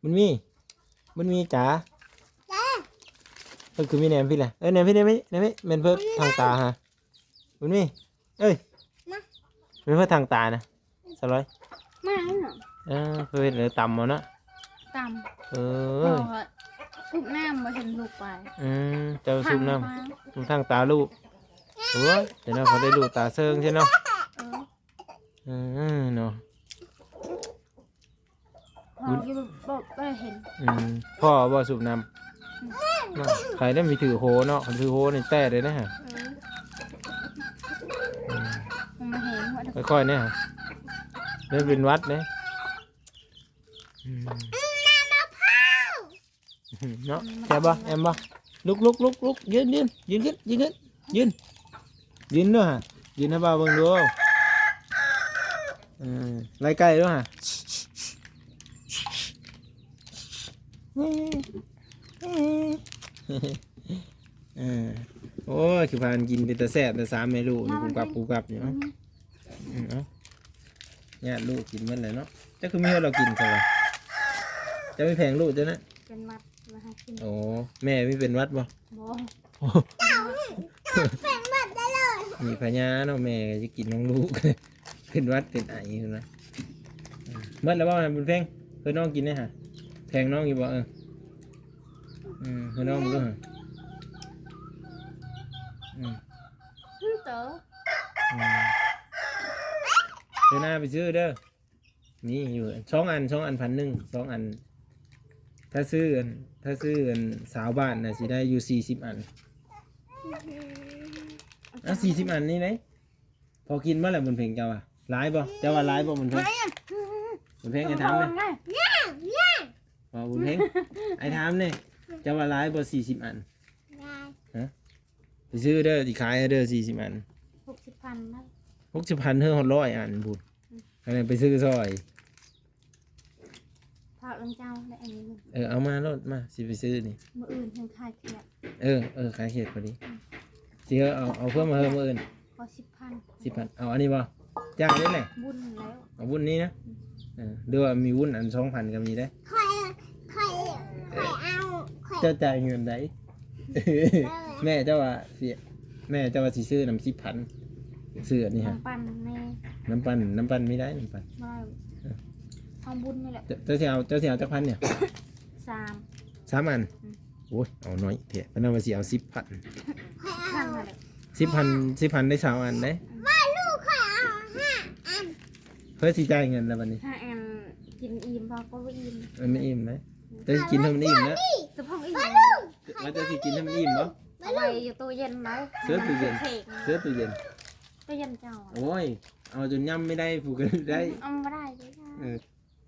ບຸນມີ ບຸນມີຈ໋າ ເອີ ຄືມີແນມພີ້ລະ. ເອີ ແນມພີ້ ແນມພີ້ ແນມພີ້ ແມ່ນເພິ່ນທາງຕາຫາ ບຸນມີ ເອີຍ ມາ ມີເພິ່ນທາງຕານະ ສະລອຍ ມາແລ້ວເນາະ. ເອີ ເພິ່ນເຮັດແລ້ວຕຳເອົາເນາະ. ຕຳ ເອີ ບໍ່ ສູບນ້ຳ ບໍ່ເຫັນລູກໄປ. ອືມ ເຈົ້າສູບນ້ຳ ທາງຕາ ທາງຕາລູກ. ໂອ້ຍ ແຕ່ເນາະ ເຂົາໄດ້ລູກຕາເຊິ່ງແທ້ເນາະ. ເອີ ເອີ ເນາະ. ພໍຢູ່ບໍ່ໄດ້ເຫັນ. ອືມ ພໍບໍ່ສູບນ້ຳ. ອືມ ໃຜໄດ້ມີຖືໂຫເນາະ ຄັນຖືໂຫນີ້ແຕກເລີຍນະ. ເອີ ອືມ ມັນແຮງໝົດ ຄ່ອຍໆ ນີ້ ເດີເປັນຫວັດເດ້. ອືມ ເນາະ ແຊບບໍ່ ແອມບໍ່? ລຸກ ລຸກ ລຸກ ລຸກ ຢືນ ຢືນ ຢືນຂຶ້ນ ຢືນຂຶ້ນ ຢືນ ຢືນດ້ວຍຫະ ຢືນໃຫ້ບ່າວເບິ່ງດູ. ເອີ ໄລ່ໄກ່ດ້ວຍຫະ. ເອີ ໂອ້ຍ ຄືພາກັນກິນເປັນຕາແຊບແຕ່ ສາມແມ່ລູກນີ້ ກຸບກັບ ກຸບກັບຢູ່ເນາະ. ອືມ ເອົາ ຍາດລູກກິນເບິດແລ້ວເນາະ. ເຈົ້າຄືມີໃຫ້ລາວກິນຊະວະ? ເຈົ້າມີແຜງລູກເຈົ້ານະ? ເປັນຫວັດ ມາຫາກິນ. ໂອ້ ແມ່ມີເປັນຫວັດບໍ່? ບໍ່ ເປັນຫວັດໄດ້ເລີຍ. ມີພະຍາເນາະ ແມ່ກໍຈະກິນຂອງລູກ ເປັນຫວັດເປັນໄອພຸ້ນນະ. ເບິດແລ້ວບໍ່ບຸນເພັງ? ເພິ່ນນ້ອງກິນໄດ້ຫະ? ແພງນ້ອງຢູ່ບໍ່? ເອີ ອືມ ເພິ່ນນ້ອງເບິ່ງດູຫະ. ອືມ ອືມ ໂຕ ອືມ ເດີໜ້າໄປຊື້ເດີ. ມີຢູ່ສອງອັນ ສອງອັນພັນໜຶ່ງ ສອງອັນ. ຖ້າຊື້ອັນ ຖ້າຊື້ອັນຊາວບາດນະ ຊິໄດ້ຢູ່ສີ່ສິບອັນ. ເອົາ ສີ່ສິບອັນນີ້ເດ້. ພໍກິນບໍ່ລະບຸນເພັງ ເຈົ້າວ່າຫຼາຍບໍ່? ເຈົ້າວ່າຫຼາຍບໍ່ບຸນເພັງ? ບຸນເພັງ ອ້າຍຖາມແດ່. ບໍ່ ບຸນເພັງ ອ້າຍຖາມແດ່ ເຈົ້າວ່າຫຼາຍບໍ່ສີ່ສິບອັນ? ຫຼາຍ. ຮະ? ໄປຊື້ເດີ ຊິຂາຍໃຫ້ເດີສີ່ສິບອັນ. ຫົກສິບພັນນະ. ຫົກສິບພັນເຮີ ຮອດຮ້ອຍອັນພຸ້ນ. ອືມ ອັນນັ້ນໄປຊື້ຊ່ອຍ. ພາເອີ້ນເຈົ້າໄດ້ອັນນີ້. ເອີ ເອົາມາໂລດ ມາ ຊິໄປຊື້ນີ້. ມື້ອື່ນເພິ່ນຂາຍຂຽດ. ເອີ ເອີ ຂາຍຂຽດພໍດີ. ອືມ ຊິເຮີ ເອົາ ເອົາເພີ່ມມາເຮີມື້ອື່ນ. ຂໍສິບພັນ. ສິບພັນ ເອົາອັນນີ້ບໍ່? ຈ່າຍໄດ້ແຫຼະ ວຸ້ນແລ້ວ. ເອົາວຸ້ນນີ້ນະ. ອືມ ເອີ ຫຼືວ່າມີວຸ້ນອັນສອງພັນກໍມີເດ້. ຂ້ອຍ ຂ້ອຍ ຂ້ອຍເອົາ ຂ້ອຍ ເຈົ້າຈ່າຍເງິນໃດ? ເອີ ແມ່ເຈົ້າວ່າຊິ ແມ່ເຈົ້າວ່າຊິຊື້ນຳສິບພັນ ຊື້ອັນນີ້ຫະ. ນ້ຳປັ່ນແນ່. ນ້ຳປັ່ນ ນ້ຳປັ່ນມີໄດ້ ນ້ຳປັ່ນ. ບໍ່ໄດ້ ເອີ ຂອງບຸນນີ້ແຫຼະ. ເຈົ້າ ເຈົ້າຊິເອົາ ເຈົ້າຊິເອົາຈັກພັນນີ້? ສາມ ສາມອັນ. ອືມ ໂອ້ຍ ເອົາໜ້ອຍແທ້ ປານນັ້ນວ່າຊິເອົາສິບພັນ. ສິບພັນ ສິບພັນໄດ້ຊາວອັນເດ້. ອືມ ວ່າລູກຂ້ອຍເອົາຫ້າອັນ. ເພິ່ນຊິຈ່າຍເງິນແລ້ວບັດນີ້. ຫ້າອັນ ກິນອີ່ມບໍ່? ກໍບໍ່ອີ່ມ. ເອີ ບໍ່ອີ່ມເດ້. ອືມ ເຈົ້າຊິກິນໃຫ້ມັນອີ່ມນະ. ສະເພາະອີ່ມ ວ່າເຈົ້າຊິກິນໃຫ້ມັນອີ່ມບໍ່? ເອົາໄວ້ຢູ່ຕູ້ເຢັນໄດ້. ເສືອຕູ້ເຢັນ ເສືອຕູ້ເຢັນ. ຕູ້ເຢັນເຈົ້າ. ໂອ້ຍ ເອົາຈົນຫຍ້ຳບໍ່ໄດ້ ຜູ້ກໍໄດ້. ອືມ ເອົາບໍ່ໄດ້ເດ້. ເອີ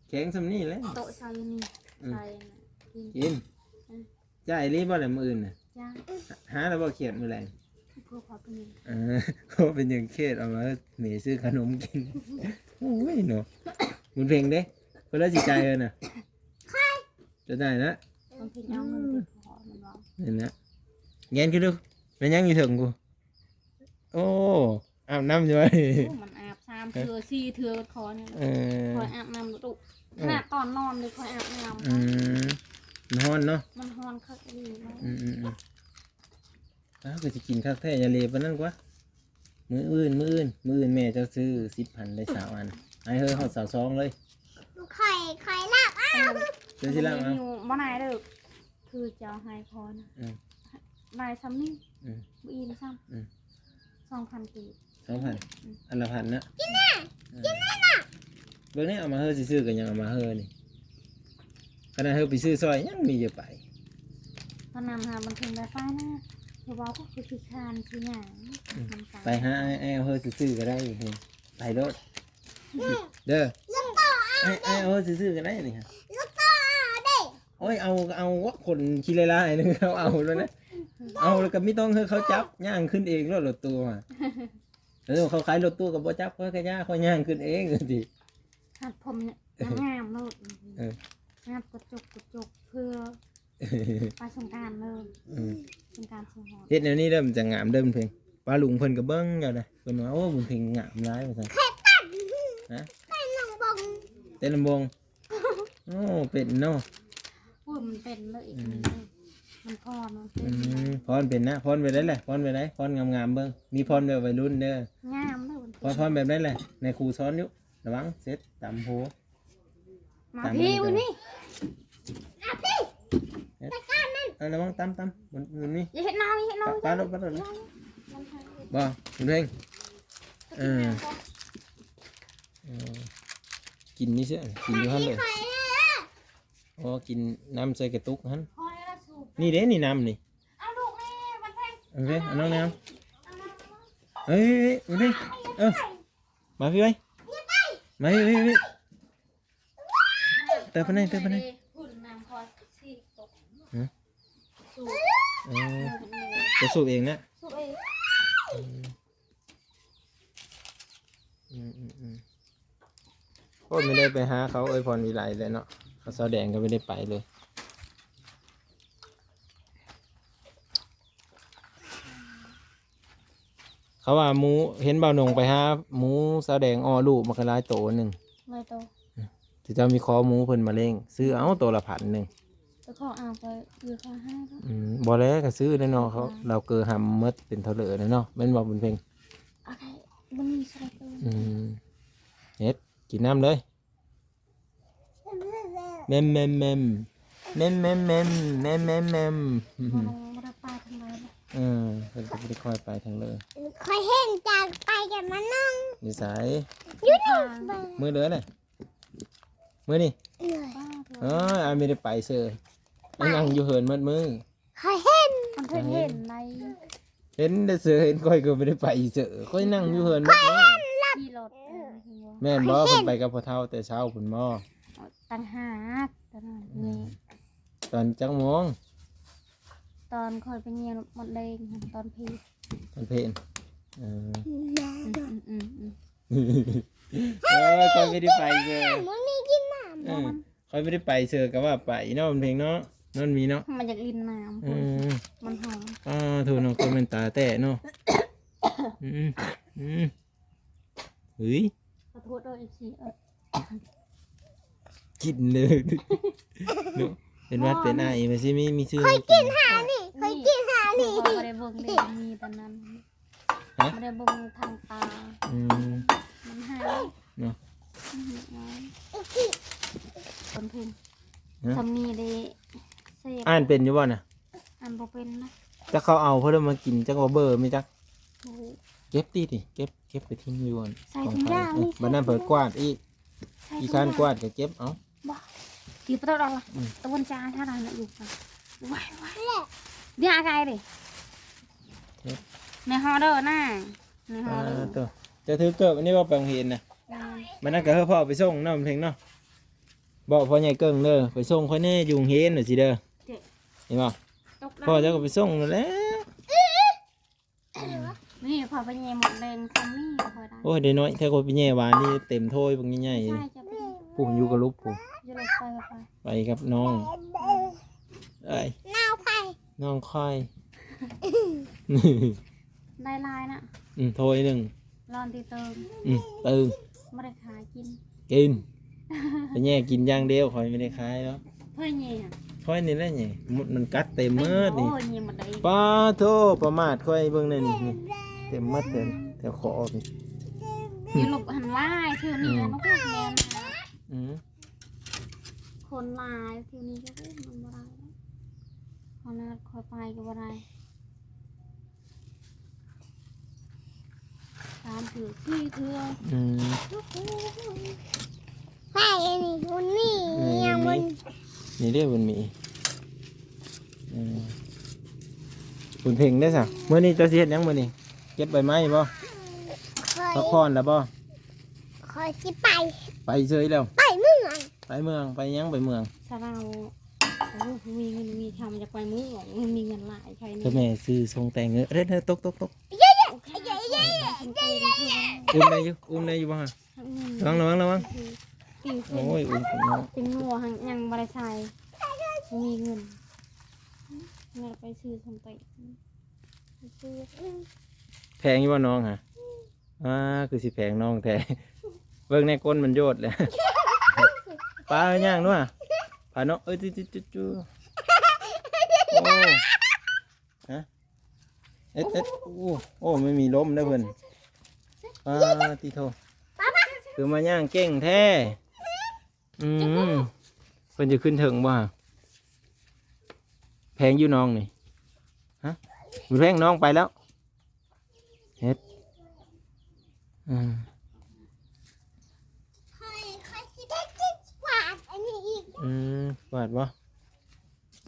ແຂງສ່ຳນີ້ແຫຼະ. ໂຕະໃສ່ນີ້. ອືມ ໃສ່ ກິນ ກິນ. ອືມ ຈ່າຍອີ່ຫຼີບໍ່ລະມື້ອື່ນນະ? ຈ້າຍ. ຫາແລ້ວບໍ່ຂຽດມື້ແລງ? ບໍ່ພໍເປັນຫຍັງ. ເອີ ບໍ່ເປັນຫຍັງຂຽດ ເອົາມາໃຫ້ແມ່ຊື້ຂະໜົມກິນ. ໂອ້ຍເນາະ ບຸນເພັງເດ້ ເພິ່ນລະຊິຈ່າຍເອີນະ. ເຈົ້າຈ່າຍນະ. ເພິ່ນເອົາເງິນໄປຂໍມັນວ່າ. ນັ້ນນະ ແງນຂຶ້ນດູ ແມ່ນຫຍັງຢູ່ເທິງພຸ້ນ? ໂອ້ ອາບນ້ຳຢູ່. ໂອ້ ມັນອາບສາມເທື່ອ ເອີ ສີ່ເທື່ອກໍຂໍນີ້. ເອີ ຂ້ອຍອາບນ້ຳດຸ. ເອີ ຂະໜາດຕອນນອນເລີຍຂ້ອຍອາບນ້ຳ. ອືມ ມັນຮ້ອນເນາະ. ມັນຮ້ອນຄັກອີ່ຫຼີເນາະ. ອືມໆໆ ອ້າວ ຄືຊິກິນຄັກແທ້ ຢ່າເລປານນັ້ນກວ່າ. ມື້ອື່ນ ມື້ອື່ນ ມື້ອື່ນແມ່ເຈົ້າຊື້ສິບພັນໄດ້ຊາວອັນ ໃຫ້ເຮີຮອດຊາວສອງເລີຍ. ຂ້ອຍ ຂ້ອຍລັກເອົາ. ເຈົ້າຊິລັກເອົາ. ບໍ່ນາຍເດີ. ຄືເຈົ້າໃຫ້ຂ້ອຍນະ. ອືມ ຫຼາຍສ່ຳນີ້. ອືມ ບໍ່ອີ່ມຊ້ຳ. ອືມ ສອງພັນກີບ. ສອງພັນ. ອືມ ອັນລະພັນນະ. ກິນນະ. ອືມ ກິນນະ. ເບິ່ງນີ້ ເອົາມາເຮີຊື່ໆ ກໍຍັງເອົາມາເຮີນີ້. ຂະໜາດເຮີໄປຊື້ຊ່ອຍຍັງມີຢູ່ໄປ. ຕອນນັ້ນຫາມັນເຖິງໄດ້ໄປນະ ເພາະວ່າກໍຄືຂີ້ຄ້ານຂີ້ຫຍັງ. ອືມ ໄປຫາອ້າຍ ອ້າຍເອົາເຮີຊື່ໆ ກໍໄດ້. ໄປໂລດເດີ. ອ້າຍ ອ້າຍເອົາເຮີຊື່ໆ ກໍໄດ້ນີ້. ໂອ້ຍ ເອົາ ເອົາ ຄົນຂີ້ລ້າຍໆ ໜຶ່ງເຂົາເອົາໂລດນະ. ເອົາແລ້ວກໍມີຕ້ອງໃຫ້ເຂົາຈັບ ຍ່າງຂຶ້ນເອງໂລດ ລົດຕູ້. ເອີ ເຂົາຂາຍລົດຕູ້ກໍບໍ່ຈັບ ຂ້ອຍກໍຍ່າງ ຂ້ອຍຍ່າງຂຶ້ນເອງ. ຕັດຜົມງາມໆ ໂລດ. ເອີ ງາມກະຈົກກະຈົກ ເພື່ອໄປສົງການເລີຍ. ອືມ ສົງການຊິຮອດ. ເຮັດແນວນີ້ເດີ ມັນຈະງາມເດີ ບຸນເພັງ. ປ້າລຸງເພິ່ນກໍເບິ່ງເຈົ້ານະ ເພິ່ນວ່າ ໂອ້ ບຸນເພັງງາມຫຼາຍ ວ່າຊັ້ນ. ເຂດຕັດ ຮະ? ເປັນລຳບົງ. ເປັນລຳບົງ. ໂອ້ ເປັນເນາະ. ໂອ້ຍ ມັນເປັນເລີຍ. ອືມ ມັນພອນ ມັນເປັນ. ອືມ ພອນເປັນນະ ພອນແບບໃດແຫຼະ ພອນແບບໃດ ພອນງາມໆ ເບິ່ງ. ມີພອນແບບໄວລຸ້ນເດີ. ງາມເດີ. ພອນ ພອນແບບໃດແຫຼະ? ນາຍຄູສອນຢູ່. ລະວັງເສັດຕຳໂພ. ມາ ຕຳ ພີ້ ນີ້ ບຸນມີ. ເຮັດ ເອີ ລະວັງຕຳ ຕຳ ບຸນ ບຸນມີ. ຢ່າເຮັດນ້ອງ ຢ່າເຮັດນ້ອງ. ປາ ປາໂລດ ປາໂລດ. ບໍ່ ບຸນເພັງ. ເອີ ເອີ ກິນນີ້ເສຍ ກິນຢູ່ຫັ້ນເລີຍ. ອໍ ກິນນ້ຳໃສ່ກະຕຸກຫັ້ນ. ນີ້ເດ້ ນີ້ນ້ຳນີ້. ເອົາລູກແມ່ ບຸນເພັງ. ເອົາເດ້ ເອົານ້ອງແນວ. ເອີ ບຸນເພັງ ເອີ ມາພີ້ໄວ້ ມາພີ້ ພີ້ ພີ້. ເຕີບໄປໃນ ເຕີບໄປໃນ. ຫຶ? ເອີ ຈະສູບເອງນະ? ສູບເອງ. ອືມ ອືມ ອືມ ອືມ. ໂອ້ຍ ບໍ່ໄດ້ໄປຫາເຂົາເອີຍ ພອນວິໄລແຫຼະເນາະ. ເຂົາສາວແດງກໍບໍ່ໄດ້ໄປເລີຍ. ເຂົາວ່າໝູ ເຫັນບ່າວນົງໄປຫາໝູສາວແດງ ອໍ ລູກບັກຫຼາຍໂຕໜຶ່ງ. ຫຼາຍໂຕ. ເຈົ້າມີຄໍໝູເພິ່ນມາລ້ຽງ ຊື້ເອົາໂຕລະພັນໜຶ່ງ. ໄປຂໍເອົາ ຂ້ອຍຢູ່ ຂ້ອຍໃຫ້ເນາະ. ອືມ ບໍ່ແລ້ວ ກໍຊື້ແລ້ວເນາະ. ເຂົາ ລາວເກີຫຳໝົດເປັນເທົ່າເລີແລ້ວເນາະ ແມ່ນບໍ່ບຸນເພັງ? ໂອເຄ ບໍ່ມີໃສ່ໂຕ. ອືມ ເຮັດ ກິນນ້ຳເລີຍ. ແມ່ມ ແມ່ມ ແມ່ມ ແມ່ມ ແມ່ມ ແມ່ມ ແມ່ມ ແມ່ມ ແມ່ມ ແມ່ມ. ບໍ່ໄດ້ ບໍ່ໄດ້ໄປທາງໃດເລີຍ. ເອີ ເພິ່ນກໍບໍ່ໄດ້ຄ່ອຍໄປທາງເລີ. ຂ້ອຍເຫັນຈາກໄປກັບມານັ່ງ. ຢູ່ໃສ? ຢູ່ນີ້. ມື້ເລີນະ? ມື້ນີ້? ເອີຍ ອ້າຍບໍ່ໄດ້ໄປເຊີ. ໄປ ໄປນັ່ງຢູ່ເຮືອນໝົດມື້. ຂ້ອຍເຫັນ ມັນເພິ່ນເຫັນໃນ ເຫັນແຕ່ເສືອ ເຫັນຂ້ອຍກໍບໍ່ໄດ້ໄປເສືອ ຂ້ອຍນັ່ງຢູ່ເຮືອນໝົດມື້. ຂີ່ລົດ ແມ່ນບໍ່? ເພິ່ນໄປກັບພໍ່ເຖົ້າແຕ່ເຊົ້າພຸ້ນບໍ່? ຕ່າງຫາກຕອນນັ້ນ. ອືມ ນີ້ ຕອນຈັກໂມງ? ຕອນຂ້ອຍໄປເຫຍ່ມອດແດງຫັ້ນ ຕອນເພນ ຕອນເພນ. ເອີ ອືມໆໆ ເອີ ຂ້ອຍບໍ່ໄດ້ໄປເຊີ. ມື້ນີ້ກິນນ້ຳ ເອີ ຂ້ອຍບໍ່ໄດ້ໄປເຊີກໍວ່າໄປເນາະ ມັນເພງເນາະ ນອນມີເນາະ. ມັນຢາກຫຼິ້ນນ້ຳ. ອືມ ມັນຮ້ອນ. ອ້າ ໂທ ນ້ອງໂຕແມ່ນຕາແຕະເນາະ. ອືມ ອືມ ເຮີ້ຍ ຂໍໂທດເດີ ເອັຟຊີ ເອີ ກິນເລີຍເນາະ. ເປັນຫວັດເປັນໄອ ມັນຊິມີ ມີຊື່ ຂ້ອຍກິນຫານີ້ ຂ້ອຍກິນຫານີ້. ຂ້ອຍບໍ່ໄດ້ເບິ່ງເດ້ ມີແຕ່ນັ້ນ. ຮະ? ບໍ່ໄດ້ເບິ່ງທາງຕາ. ອືມ ມັນຫາຍເນາະ. ອືມ ຄົນເພິ່ນ ຮະ? ສ່ຳນີ້ເດ້ ເສບ. ອ່ານເປັນຢູ່ບໍ່ນະ? ອ່ານບໍ່ເປັນນະ. ຈັກເຂົາເອົາເພິ່ນມາກິນ ຈັກວ່າເບີມີຈັກ. ບໍ່ຮູ້. ເກັບຕິນີ້ ເກັບ ເກັບໄປຖິ້ມຢູ່ອັນ ໃສ່ຖົງຢາງນີ້. ບັດນັ້ນເພິ່ນກວາດອີກ. ຂີ້ຄ້ານກວາດກໍເກັບເອົາ. ບໍ່ ຢູ່ປະຕູດອກລະ. ອືມ ຕາບຸນຈາທາງນັ້ນຢູ່. ໄວໆ ດຽວອາກາຍເດ້. ເກັບ ໃນຫໍເດີນາ ໃນຫໍເດີ. ອ່າ ໂຕ ເຈົ້າຖືເກີບອັນນີ້ບໍ່ໄປໂຮງຮຽນນະ? ອືມ ບັດນັ້ນກໍໃຫ້ພໍ່ໄປສົ່ງເນາະ ເພັງເນາະ. ບອກພໍ່ໃຫຍ່ເກິ່ງເດີ ໄປສົ່ງຂ້ອຍແດ່ຢູ່ໂຮງຮຽນວ່າຊີ້ເດີ. ເຫັນບໍ່? ຕກ ພໍ່ເຈົ້າກໍໄປສົ່ງນັ້ນແຫຼະ. ນີ້ ຂ້ອຍໄປແຍ່ໝົດແດງສ່ຳນີ້ກໍພໍໄດ້. ໂອ້ຍ ໄດ້ນ້ອຍແທ້ ຂ້ອຍໄປແຍ່ວານນີ້ເຕັມຖ້ວຍບັກໃຫຍ່ໆ. ໃຊ່ ເຈົ້າໄປ ພຸ້ນຢູ່ກະຫຼຸບພຸ້ນ. ຢູ່ລົດໄຟ ໄປກັບນ້ອງ. ເອີຍ ນ້ອງໃຜ? ນ້ອງຂ້ອຍ. ໄດ້ຫຼາຍນະ. ອືມ ຖ້ວຍໜຶ່ງ. ຮ້ອນຕິເຕີງ. ອືມ ເຕີງ. ບໍ່ໄດ້ຂາຍ ກິນ ກິນ. ໄປແຍ່ກິນຢ່າງດຽວ ຂ້ອຍບໍ່ໄດ້ຂາຍດອກ. ຂ້ອຍນີ້ຫະ? ຂ້ອຍນີ້ແຫຼະແຍ່. ໝົດ ມັນກັດເຕັມໝົດນີ້. ໂອ້ຍ ແຍ່ໝົດໄດ້. ປາໂທ ປະໝາດຂ້ອຍເບິ່ງແນ່ນີ້ ນີ້ ເຕັມໝົດແຖວ ແຖວຄໍນີ້. ຢູ່ຫຼົບຫັ້ນຫຼາຍ ແຖວນີ້ ອືມ ມັນກໍແມ່ນ. ອືມ ຄົນຫຼາຍ ແຖວນີ້ກໍ ໂອ້ຍ ມັນບໍ່ໄດ້. ເຮົານັ້ນຂ້ອຍໄປກໍບໍ່ໄດ້. ສາມເທື່ອ ສີ່ເທື່ອ. ອືມ ໄປອັນນີ້ ບຸນມີ ເອີ ຍັງ ມີ ບຸນ ນີ້ເດ້ ບຸນມີ. ເອີ ບຸນເພັງເດ້ຊະ. ມື້ນີ້ເຈົ້າຊິເຮັດຫຍັງມື້ນີ້? ເກັບໃບໄມ້ບໍ່? ຂ້ອຍ ພັກຜ່ອນແລ້ວບໍ່? ຂ້ອຍຊິໄປ ໄປເຊີຍແລ້ວ. ໄປເມືອງ ໄປເມືອງ. ໄປຫຍັງ? ໄປເມືອງ ສະເລົາ. ໂອ້ຍ ມີເງິນມີຄຳ ຢາກໄປເມືອງ ມີເງິນຫຼາຍ. ໃຜນີ້ ແມ່ຊື້ຊົງແຕ່ງເງິນ. ເດ້ ຕົກ ຕົກ ຕົກ. ອຸ້ມໄດ້ຢູ່ ອຸ້ມໄດ້ຢູ່ບໍ່ຮະ? ລະວັງ ລະວັງ ລະວັງ. ໂອ້ຍ ອຸ້ມເນາະ. ເປັນງົວຫັ້ນ ຍັງບໍ່ໄດ້ໃສ່ ບໍ່ມີເງິນ. ແມ່ໄປຊື້ຊົງແຕ່ງ. ແພງຢູ່ບໍ່ນ້ອງຮະ? ອ້າ ຄືຊິແພງນ້ອງແທ້. ເບິ່ງແນ່ ກົ້ນມັນໂຍດແລ້ວ. ປາ ຍ່າງດູຫະ. ພານ້ອງ ເອີຍ ຈຸ ຈຸ ຈຸ ຈຸ. ໂອ້ ຮະ ເອັດ ເອັດ. ໂອ້ ໂອ້ ມັນມີລົມເດ້ເພິ່ນ. ປາຕິໂທ ຄືມາຍ່າງເກັ່ງແທ້. ອືມ ເພິ່ນຈະຂຶ້ນເຖິງບໍ່ຫະ? ແພງຢູ່ນ້ອງນີ້ ຮະ? ບໍ່ແພງ ນ້ອງໄປແລ້ວ. ເຮັດ ອືມ ຂ້ອຍ ຂ້ອຍຊິໄດ້ກິນກວາດອັນນີ້ອີກ. ອືມ ກວາດບໍ່?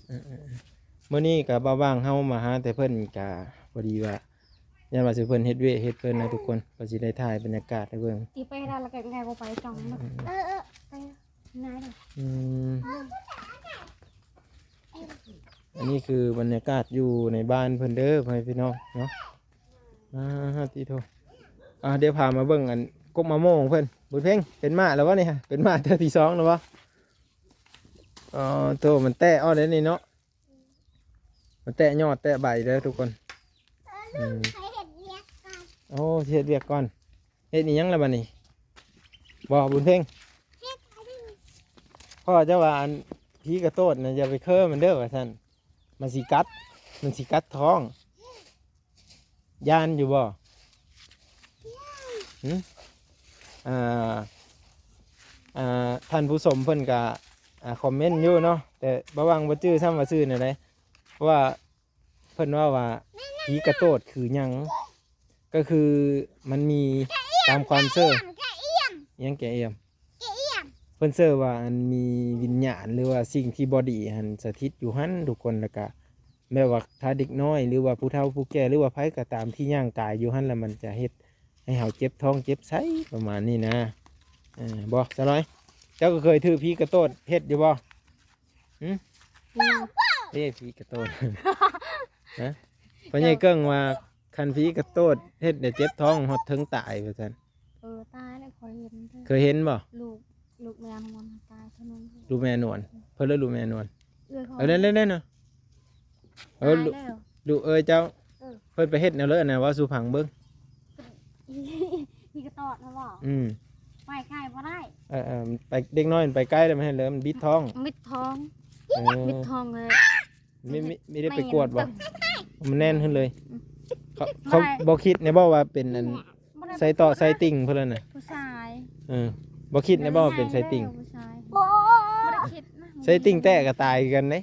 ເອີໆໆ ມື້ນີ້ກະບໍ່ວ່າງ ເຮົາມາຫາແຕ່ເພິ່ນ ກະພໍດີວ່າ ຢ້ານວ່າຊິເພິ່ນເຮັດວຽກເຮັດເພິ່ນນະທຸກຄົນ ກໍຊິໄດ້ຖ່າຍບັນຍາກາດໃຫ້ເບິ່ງ. ທີ່ໄປໄດ້ລະກະງ່າຍບໍ່ໄປ ຕ້ອງ ອືມ ເອີໆ ໄປງ່າຍເດ້. ອືມ ອັນນີ້ຄືບັນຍາກາດຢູ່ໃນບ້ານເພິ່ນເດີ ພໍ່ແມ່ພີ່ນ້ອງເນາະ. ອາ ຕິໂທ ອາ ດຽວພາມາເບິ່ງອັນກົກໝາກໂມຂອງເພິ່ນ. ບຸນເພັງ ເປັນມ້າແລ້ວບໍ່ນີ້? ເປັນມ້າເທື່ອທີສອງແລ້ວບໍ່? ອໍ ໂທ້ ມັນແຕະເອົາໄດ໋ນີ້ເນາະ ມັນແຕະຍອດແຕະໃບເດີທຸກຄົນ. ອືມ ໂອ້ ຊິເຮັດວຽກກ່ອນ. ເຮັດອີ່ຫຍັງລະບາດນີ້? ບໍ່ ບຸນເພັງ ພໍ່ເຈົ້າວ່າອັນ ຜີກະໂຕດນະ ຢ່າໄປເຄີມັນເດີວ່າຊັ້ນ ມັນຊິກັດ ມັນຊິກັດທ້ອງ. ຢ້ານຢູ່ບໍ່? ຫື? ອ່າ ອ່າ ທ່ານຜູ້ຊົມເພິ່ນກະ ອ່າ ຄອມເມັນຢູ່ເນາະ ແຕ່ບໍ່ຫວັງບໍ່ຈື່ຊ້ຳວ່າຊື່ແນວໃດ ເພາະວ່າເພິ່ນເວົ້າວ່າ ຜີກະໂຕດຄືຫຍັງ? ກໍຄືມັນມີຕາມຄວາມເຊື່ອ ກະອຽມ ຫຍັງກະອຽມ? ກະອຽມ ເພິ່ນເຊື່ອວ່າອັນມີວິນຍານ ຫຼືວ່າສິ່ງທີ່ບໍ່ດີຫັ້ນສະຖິດຢູ່ຫັ້ນທຸກຄົນ ແລ້ວກະ ແມ່ນວ່າຖ້າເດັກນ້ອຍ ຫຼືວ່າຜູ້ເຖົ້າຜູ້ແກ່ ຫຼືວ່າໃຜກໍຕາມທີ່ຍ່າງກາຍຢູ່ຫັ້ນ ແລ້ວມັນຈະເຮັດໃຫ້ເຮົາເຈັບທ້ອງເຈັບໄສ້ ປະມານນີ້ນະ. ເອີ ບໍ່ ສາວນ້ອຍ ເຈົ້າກໍເຄີຍຖືກຜີກະໂຕດເຮັດຢູ່ບໍ່? ຫື? ເອີ ຜີກະໂຕດ ຮະ? ພໍ່ໃຫຍ່ເກິ່ງວ່າ ຄັນຜີກະໂຕດເຮັດໃຫ້ເຈັບທ້ອງຮອດເຖິງຕາຍວ່າຊັ້ນ. ເອີ ຕາຍແລ້ວ ຂ້ອຍເຫັນເດີ. ເຄີຍເຫັນບໍ່? ລູກ ລູກແມ່ນວນຕາຍເທົ່ານັ້ນ. ລູກແມ່ນວນ ເພິ່ນເລີຍລູກແມ່ນວນ. ເອີ ເອີ ນັ້ນໆ ເອີ ຕາຍແລ້ວ ລູກເອີຍເຈົ້າ. ເອີ ເພິ່ນໄປເຮັດແນວເລີນນະ ເວົ້າສູ່ຟັງເບິ່ງ. ຜີກະໂຕດນະບໍ່? ອືມ ໄປໄກບໍ່ໄດ້. ເອີໆ ໄປ ເດັກນ້ອຍໄປໄກແລ້ວ ມັນເຮັດເລີຍ ມັນບິດທ້ອງ ບິດທ້ອງ. ເອີ ບິດທ້ອງເລີຍ. ມີ ມີ ມີໄດ້ໄປກວດບໍ່? ມັນແໜ້ນຂຶ້ນເລີຍ. ອືມ ເຂົາ ບໍ່ໄດ້ ເຂົາບໍ່ຄິດແນ່ບໍ່ວ່າເປັນອັນ ບໍ່ໄດ້ ໄສ້ຕໍ່ໄສ້ຕິ່ງເພິ່ນລະນະ ຜູ້ຊາຍ. ເອີ ບໍ່ຄິດແນ່ບໍ່ວ່າເປັນໄສ້ຕິ່ງ? ຜູ້ຊາຍ ບໍ່ ບໍ່ໄດ້ຄິດນະ. ໄສ້ຕິ່ງແຕກກໍຕາຍຄືກັນເດ້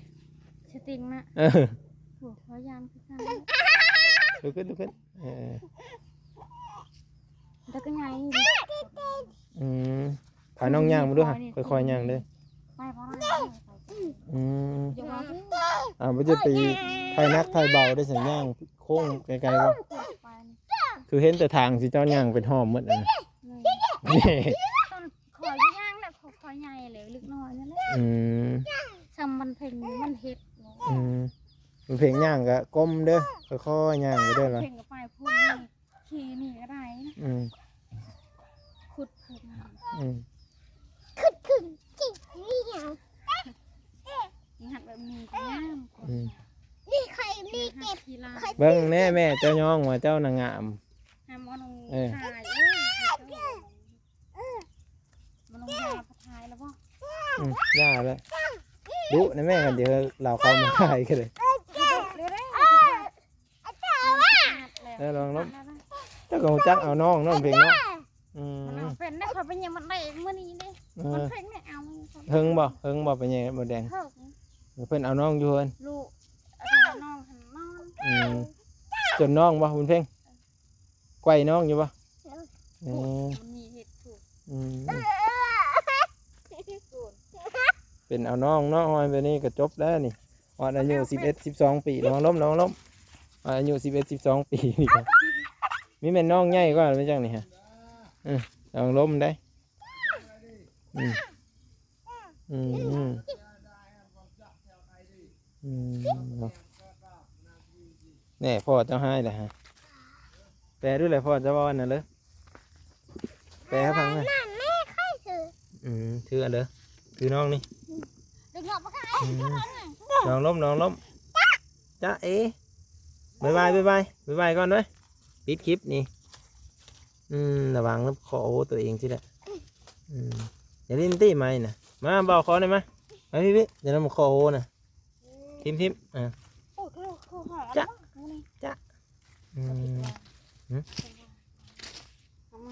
ໄສ້ຕິ່ງນະ. ເອີ ໂອ້ ຂ້ອຍຢ້ານຄືກັນ. ລຸກຂຶ້ນ ລຸກຂຶ້ນ. ເອີ ແຕ່ກໍໃຫຍ່. ອືມ ພານ້ອງຍ່າງມາດູຫະ ຄ່ອຍໆຍ່າງເດີ. ໄປບໍ່ໄດ້. ອືມ ຢ່າວ່າ ອ່າ ບໍ່ຈະໄປຖ່າຍໜັກຖ່າຍເບົາໄດ້ຊັ້ນ ຍ່າງໂຄ້ງໄກໆບໍ່? ຄືເຫັນແຕ່ທາງຊິເຈົ້າຍ່າງເປັນຫ້ອມໝົດນະ. ແມ່ນ ຂ້ອຍຍ່າງແຫຼະ ຂ້ອຍໃຫຍ່ແລ້ວ ເດັກນ້ອຍນັ້ນແຫຼະ. ອືມ ສ່ຳມັນເພັງມັນເຮັດ. ອືມ ມັນເພັງຍ່າງກໍກົ້ມເດີ ຄ່ອຍໆຍ່າງໄປເດີລະ. ເພັງກໍໄປພຸ້ນ ຂີ່ນີ້ກໍໄດ້ນະ. ອືມ ຂຸດເພິ່ນ ອືມ ຂຸດເພິ່ນຈິກນີ້ເອົາ ນີ້ຫັດແບບນີ້ກໍງາມ. ອືມ ນີ້ຂ້ອຍນີ້ເກັບ ຂ້ອຍ ເບິ່ງແນ່ແມ່ເຈົ້າຍ້ອງວ່າເຈົ້ານະງາມ. ງາມບໍ່ນ້ອງ ເອີ ຖ່າຍ ເອີ ເອີ ມາລົງຢາ ຖ່າຍແລ້ວບໍ່? ອືມ ຢ່າແຫຼະ ດຸນະແມ່ ຄັນດຽວລາວເຂົ້າມາຖ່າຍກໍໄດ້. ເອີ ລອງລົມ ເຈົ້າກໍຮູ້ຈັກເອົານ້ອງ ນ້ອງເພັງເນາະ. ອືມ ມັນເອົາເປັນໄດ້ ຂ້ອຍໄປຍິງມັນໄດ້ມື້ນີ້ເດ້. ເອີ ມັນເພັງໄດ້ເອົາ. ເພິ່ງບໍ່ ເພິ່ງບໍ່ໄປແຍ່ມດແດງ? ເພິ່ງ ເພິ່ນເອົານ້ອງຢູ່ເພິ່ນ ລູກ ເອົານ້ອງຫັ້ນນອນ. ອືມ ຈົນນ້ອງບໍ່ ບຸນເພັງ? ໄກວນ້ອງຢູ່ບໍ່? ເອີ ມັນມີເຫັດຜູກ. ອືມ ເປັນເອົານ້ອງເນາະ ຮອຍແບບນີ້ກໍຈົບແລ້ວນີ້. ຮອດອາຍຸສິບເອັດ ສິບສອງປີ ລະວັງລົ້ມ ລະວັງລົ້ມ. ຮອດອາຍຸສິບເອັດ ສິບສອງປີນີ້ກໍ ມີແມ່ນນ້ອງໃຫຍ່ກວ່າແມ່ນຈັ່ງນີ້ຮະ. ເອີ ລະວັງລົ້ມໄດ໋. ອືມ ອືມ ອືມ ເນາະ ແນ່ ພໍ່ເຈົ້າຮ້າຍແຫຼະຮະ. ແປດູແຫຼະ ພໍ່ເຈົ້າເວົ້າອັນນັ້ນເລີຍ ແປໃຫ້ຟັງແດ່. ແມ່ ແມ່ ຂ້ອຍຖື ອືມ ຖືອັນເດີ ຖືນ້ອງນີ້ ອືມ ລະວັງລົ້ມ ລະວັງລົ້ມ. ຈ໊ະເອ ບາຍບາຍ ບາຍບາຍ ບາຍບາຍກ່ອນເດີ້ ປິດຄລິບນີ້. ອືມ ລະວັງນຳຄໍໂຕເອງຊິແຫຼະ. ອືມ ຢ່າຫຼິ້ນຕິໄມ້ນະ ມາ ບໍ່ຂໍໄດ້ມາ ມາພີ້ໆ ຢ່ານຳຄໍນະ ທິມໆ. ອ່າ ໂອ້ ໂອ້ ໂອ້ ຈ້ະ ຈ້ະ ອືມ ຫຶ? ເອົາມາ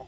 ອກ